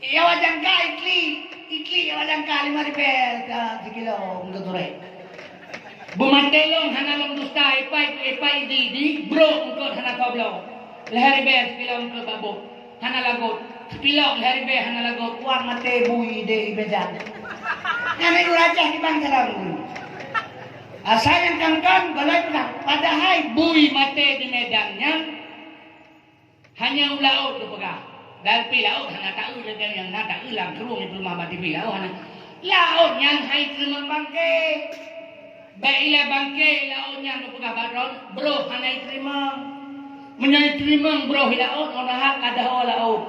Ya wajangka ikli, ikli ya wajangka lima ribée ka sikilo untuk turai. Beumaté lôn hana lôn dusta, ipai, ipai di, di brok eungkôt hana koblo. Lhée ribée sikilo eungkôt babôh hana lagot. Sipilok lhée ribée hana lagot. Wang maté bui deh i Medan. Nyan ureuëng Aceh di bangsa lalu. Asai nyang kangkang balai peugah. Padahai bui maté di Medan nyan hanya u laôt geupeugah. Dan pi laôt hana taeu lagée nyang na taeu lam krueng di peulumah bak T V laôt hana. Laôt nyan hai teurimong bangke. Bèk ilèe bangké i laôt nyan, neupeugah bak droe, broh hana iteurimong. Meunyoe iteurimong broh i laôt, 'oh na hak ka deuh laôt.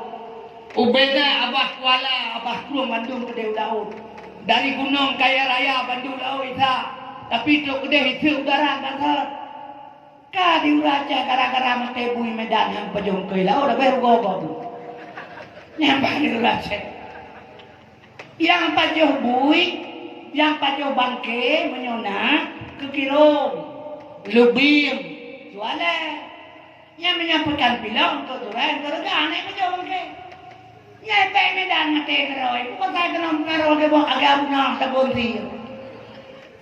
Ubena babah kuala, babah krueng bandum keudéh u laôt. Dari gunong kaya raya bandum laôt Isa, tapi trok keudéh iseuk udara ka thot. Ka di ureueng Aceh gara-gara maté bui Medan nyang pajoh keu i laôt, leubeh rugoe gob. Nyan ban di ureueng Aceh. Nyang pajoh bui, nyang pajoh bangké meunyoe na keu kirong, leubiem, jualèe. Nyan meunyoe peukan pilong, eungkôt turai, eungkôt reuga, aneuk pajoh bangké. Nyang pèng Medan maté keudroe, peue pasai keunoe peungaroh lé boh agam na sabon sie.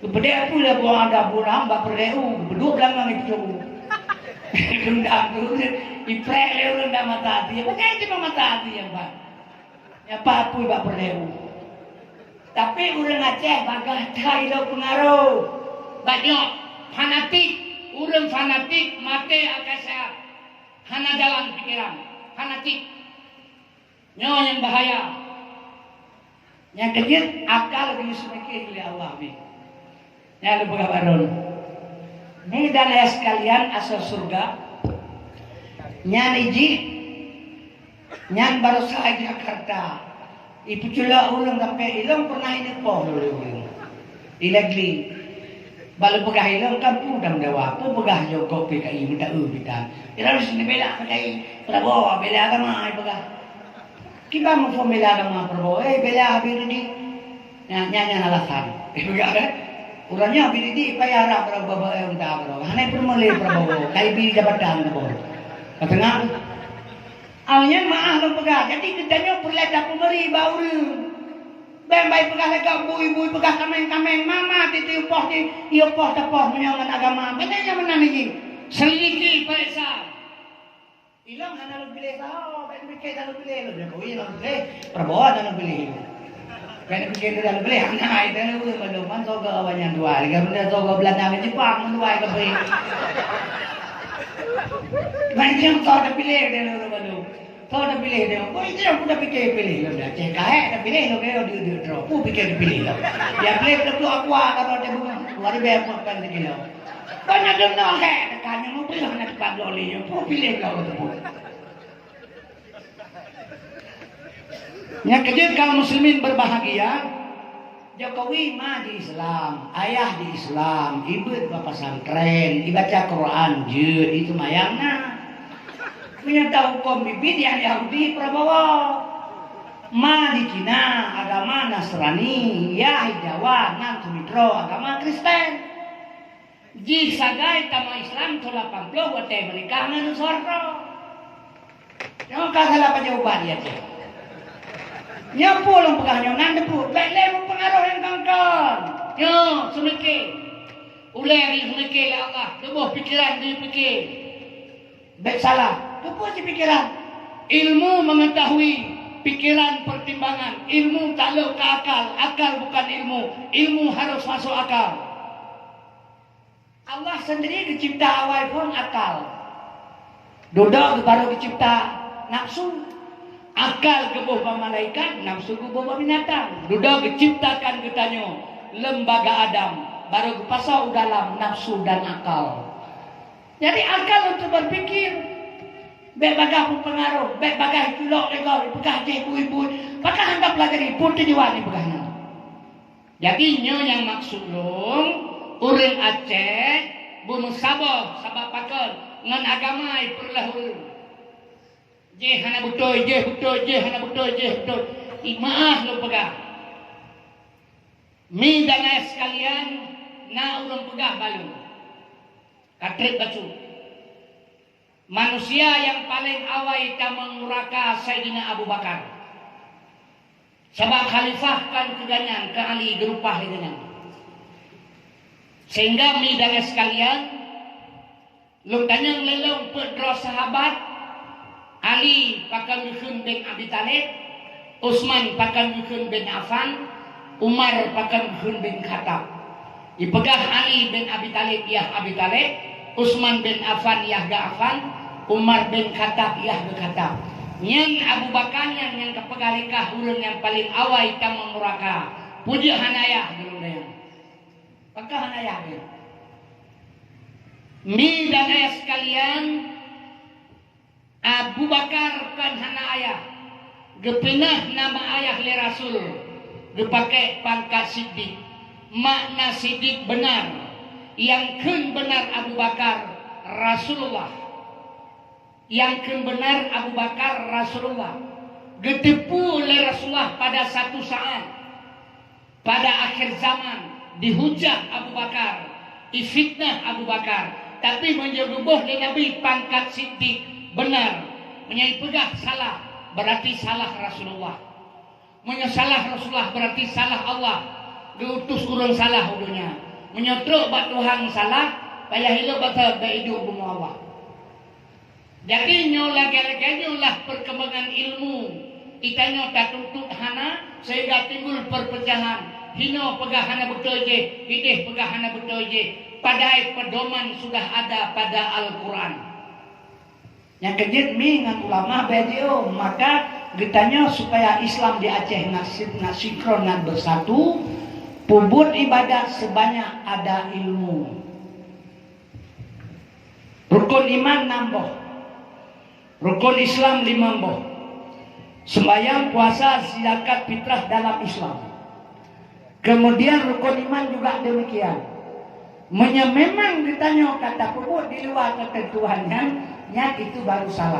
Geupeudeh peue lé boh agam buram bak peureulèe u, geupeudôk lam ngon itu. Dendam tu, ipreh lé ureueng dak mata até. Pakai cuma mata até nyang ban. Nyang pat apui bak peureulèe u. Tapi ureueng Aceh bagaih that ilôn peungaroh. Bak nyoe, fanatik. Ureueng fanatik maté akasa. Hana jalan pikeran. Fanatik. Nyoe nyang bahaya. Nyang keujeuet, akal geuseumiké lé Allah bit. Nyan lôn peugah bak droeneuh. Ni dan ayah sekalian, asoe syeuruga. Nyan ijih, nyan baroesa i Jakarta. Ipeuculok ureueng sampai ilôn pernah ineupoh lé ureueng. Ilagli. Bak lôn peugah ilôn kan peue dam dawa, peue peugah jokok P K I meuta eu bitan. Ilôn sini bela P K I, Prabowo bela agama, ai peugah. Kiban muphom bela agama Prabowo, eh, bela Habib Rizik. Nyan, nyan, nyan alasan. Ureueng nyan Habib Rizik payah rab Prabowo, eh, unta Prabowo. Hana peurumoh lé Prabowo, ka ibi jabatan Prabowo. Ka teungoh. Awak nyan meu'ah lôn peugah. Jadi geutanyoe peureulèe tapeumeuri bak ureueng. Bèk bai peugah lagèe bui-bui peugah kaméng-kaméng, mama ti, ti poh ti, ié poh tapoh meunyoe ngon agama. Bèk nyan meunan jih. Selidiki, pareksa. Ilôn hana lôn piléh saho, bèk pike hana lôn piléh, lôn Jokowi hana lôn piléh, Prabowo hana lôn piléh. Bèk pike hana lôn piléh, hana, itu lôn piléh, man soe geuh awak nyan tuai, lagèe benda soe geuh Belanda ngon Jepang nyan tuai keu pih. Macam soe tapiléh deh lôn balu. Soe tapiléh deh. Oh, itu nyang pun tapike piléh lôn dah. Cek kahek tapiléh lôn keu dia, dia droe. Pun pike tapiléh lôn. Dia piléh betul aku ah, kalau dia bunga. Luar biasa bukan lagi lôn. Banyak dengar, eh, tekan yang mudah hana tepat loli. Pun piléh lôn tu pun. Nyang keujeuet kaum muslimin berbahagia, Jokowi ma di Islam, ayah di Islam, ibeuet bak pesantren, ibaca Quran jeuet, iseumayang na. Meunyoe tahukôm biet nyang Yahudi Prabowo. Ma di Cina, agama Nasrani, yah i Jawa, nan seumitroe, agama Kristen. Jih sagai tamong Islam thôn lapan ploh watèe meunikah ngon Soeharto. Nyoe ka salah pajoh ubat di Aceh. Nyoe peue lôn peugah nyoe nan teupeu, bèk lé meupeungaroh nyang kon-kon. Nyoe seumiké. Ulèe jiseumiké lé Allah, tuboh pikeran jipike. Bèk salah, tuboh jipikeran. Ilmu mengetahui, pikiran pertimbangan, ilmu taklok keu akal, akal bukan ilmu, ilmu harus masuk akal. Allah sendiri geucipta awai phôn akal. Dudoe geuh barô geucipta nafsu. Akal geuboh bak malaikat, nafsu geuboh bak binatang. Dudoe geuciptakan geutanyoe lembaga Adam, barô geupasoe u dalam nafsu dan akal. Jadi akal untuk berpikir. Bèk bagaih meupeungaroh, bèk bagaih culok lé gob, peugah jih bui-bui. Pakon hana pelajari, peue tujuan ipeugah nyan. Jadi nyoe nyang maksud lôn, ureueng Aceh beumeusaboh sabab pakon ngon agama ipeureuloh ureueng. Jih hana beutôi, jih beutôi, jih hana beutôi, jih beutôi. Imeu'ah lôn peugah. Mi dan ayah sekalian, na ureueng peugah bak lôn. Ka trép bacut. Manusia nyang paleng awai tamong nuraka Saidina Abu Bakar. Sabab khalifah kon keu gobnyan, keu Ali geureupah lé gobnyan. Sehingga mi dan ayah sekalian, lôn tanyong lé lôn peuet droe sahabat, Ali pakon geukheun bin Abi Thalib, Utsman pakon geukheun bin Affan, Umar pakon geukheun bin Khattab. Ipeugah Ali bin Abi Thalib yah Abi Thalib, Utsman bin Affan yah geu Affan, Umar bin Khattab yah geu Khattab. Nyan Abu Bakar nyan nyang kapeugah lé kah ureueng nyang paleng awai tamong nuraka. Peue jeuet hana yah geulôn tanyong. Pakon hana ayah geuh? Mi dan ayah sekalian, Abu Bakar kon hana ayah. Geupinah nama ayah lé Rasul, geupakée pangkat Siddiq. Makna Siddiq beunar. Nyang kheun beunar Abu Bakar, Rasulullah. Nyang kheun beunar Abu Bakar, Rasulullah. Geuteupeue lé Rasulullah pada satu saat, pada akhir zaman, dihujah Abu Bakar, ifitnah Abu Bakar. Tapi meunyoe geuboh lé Nabi pangkat Siddiq, beunar. Meunyoe ipeugah salah, berarti salah Rasulullah. Meunyoe salah Rasulullah, berarti salah Allah. Geuutus ureuëng salah u donya. Meunyoe trok bak Tuhan salah, payah ilok bak, bak idup bumoe Allah. Jadi, nyoe lagée-lagée nyoe lah perkembangan ilmu. Geutanyoe tatuntut hana, sehingga timbul perpecahan. Hinoe peugah hana beutôi jih, ideh peugah hana beutôi jih. Padahai pedoman sudah ada pada Al-Quran. Nyang keujeuet mi ngon ulama beujiôh, maka geutanyoe supaya Islam di Aceh nak si-, nak sinkron, nak bersatu, peubuet ibadat sebanyak ada ilmu. Rukun iman enam boh. Rukun Islam lima boh. Sembahyang, puasa, zakat, fitrah dalam Islam. Kemudian rukun iman juga demikian. Meunyoe memang geutanyoe ka tapeubuet di luwa keutentuan nyan, nyan itu baru salah.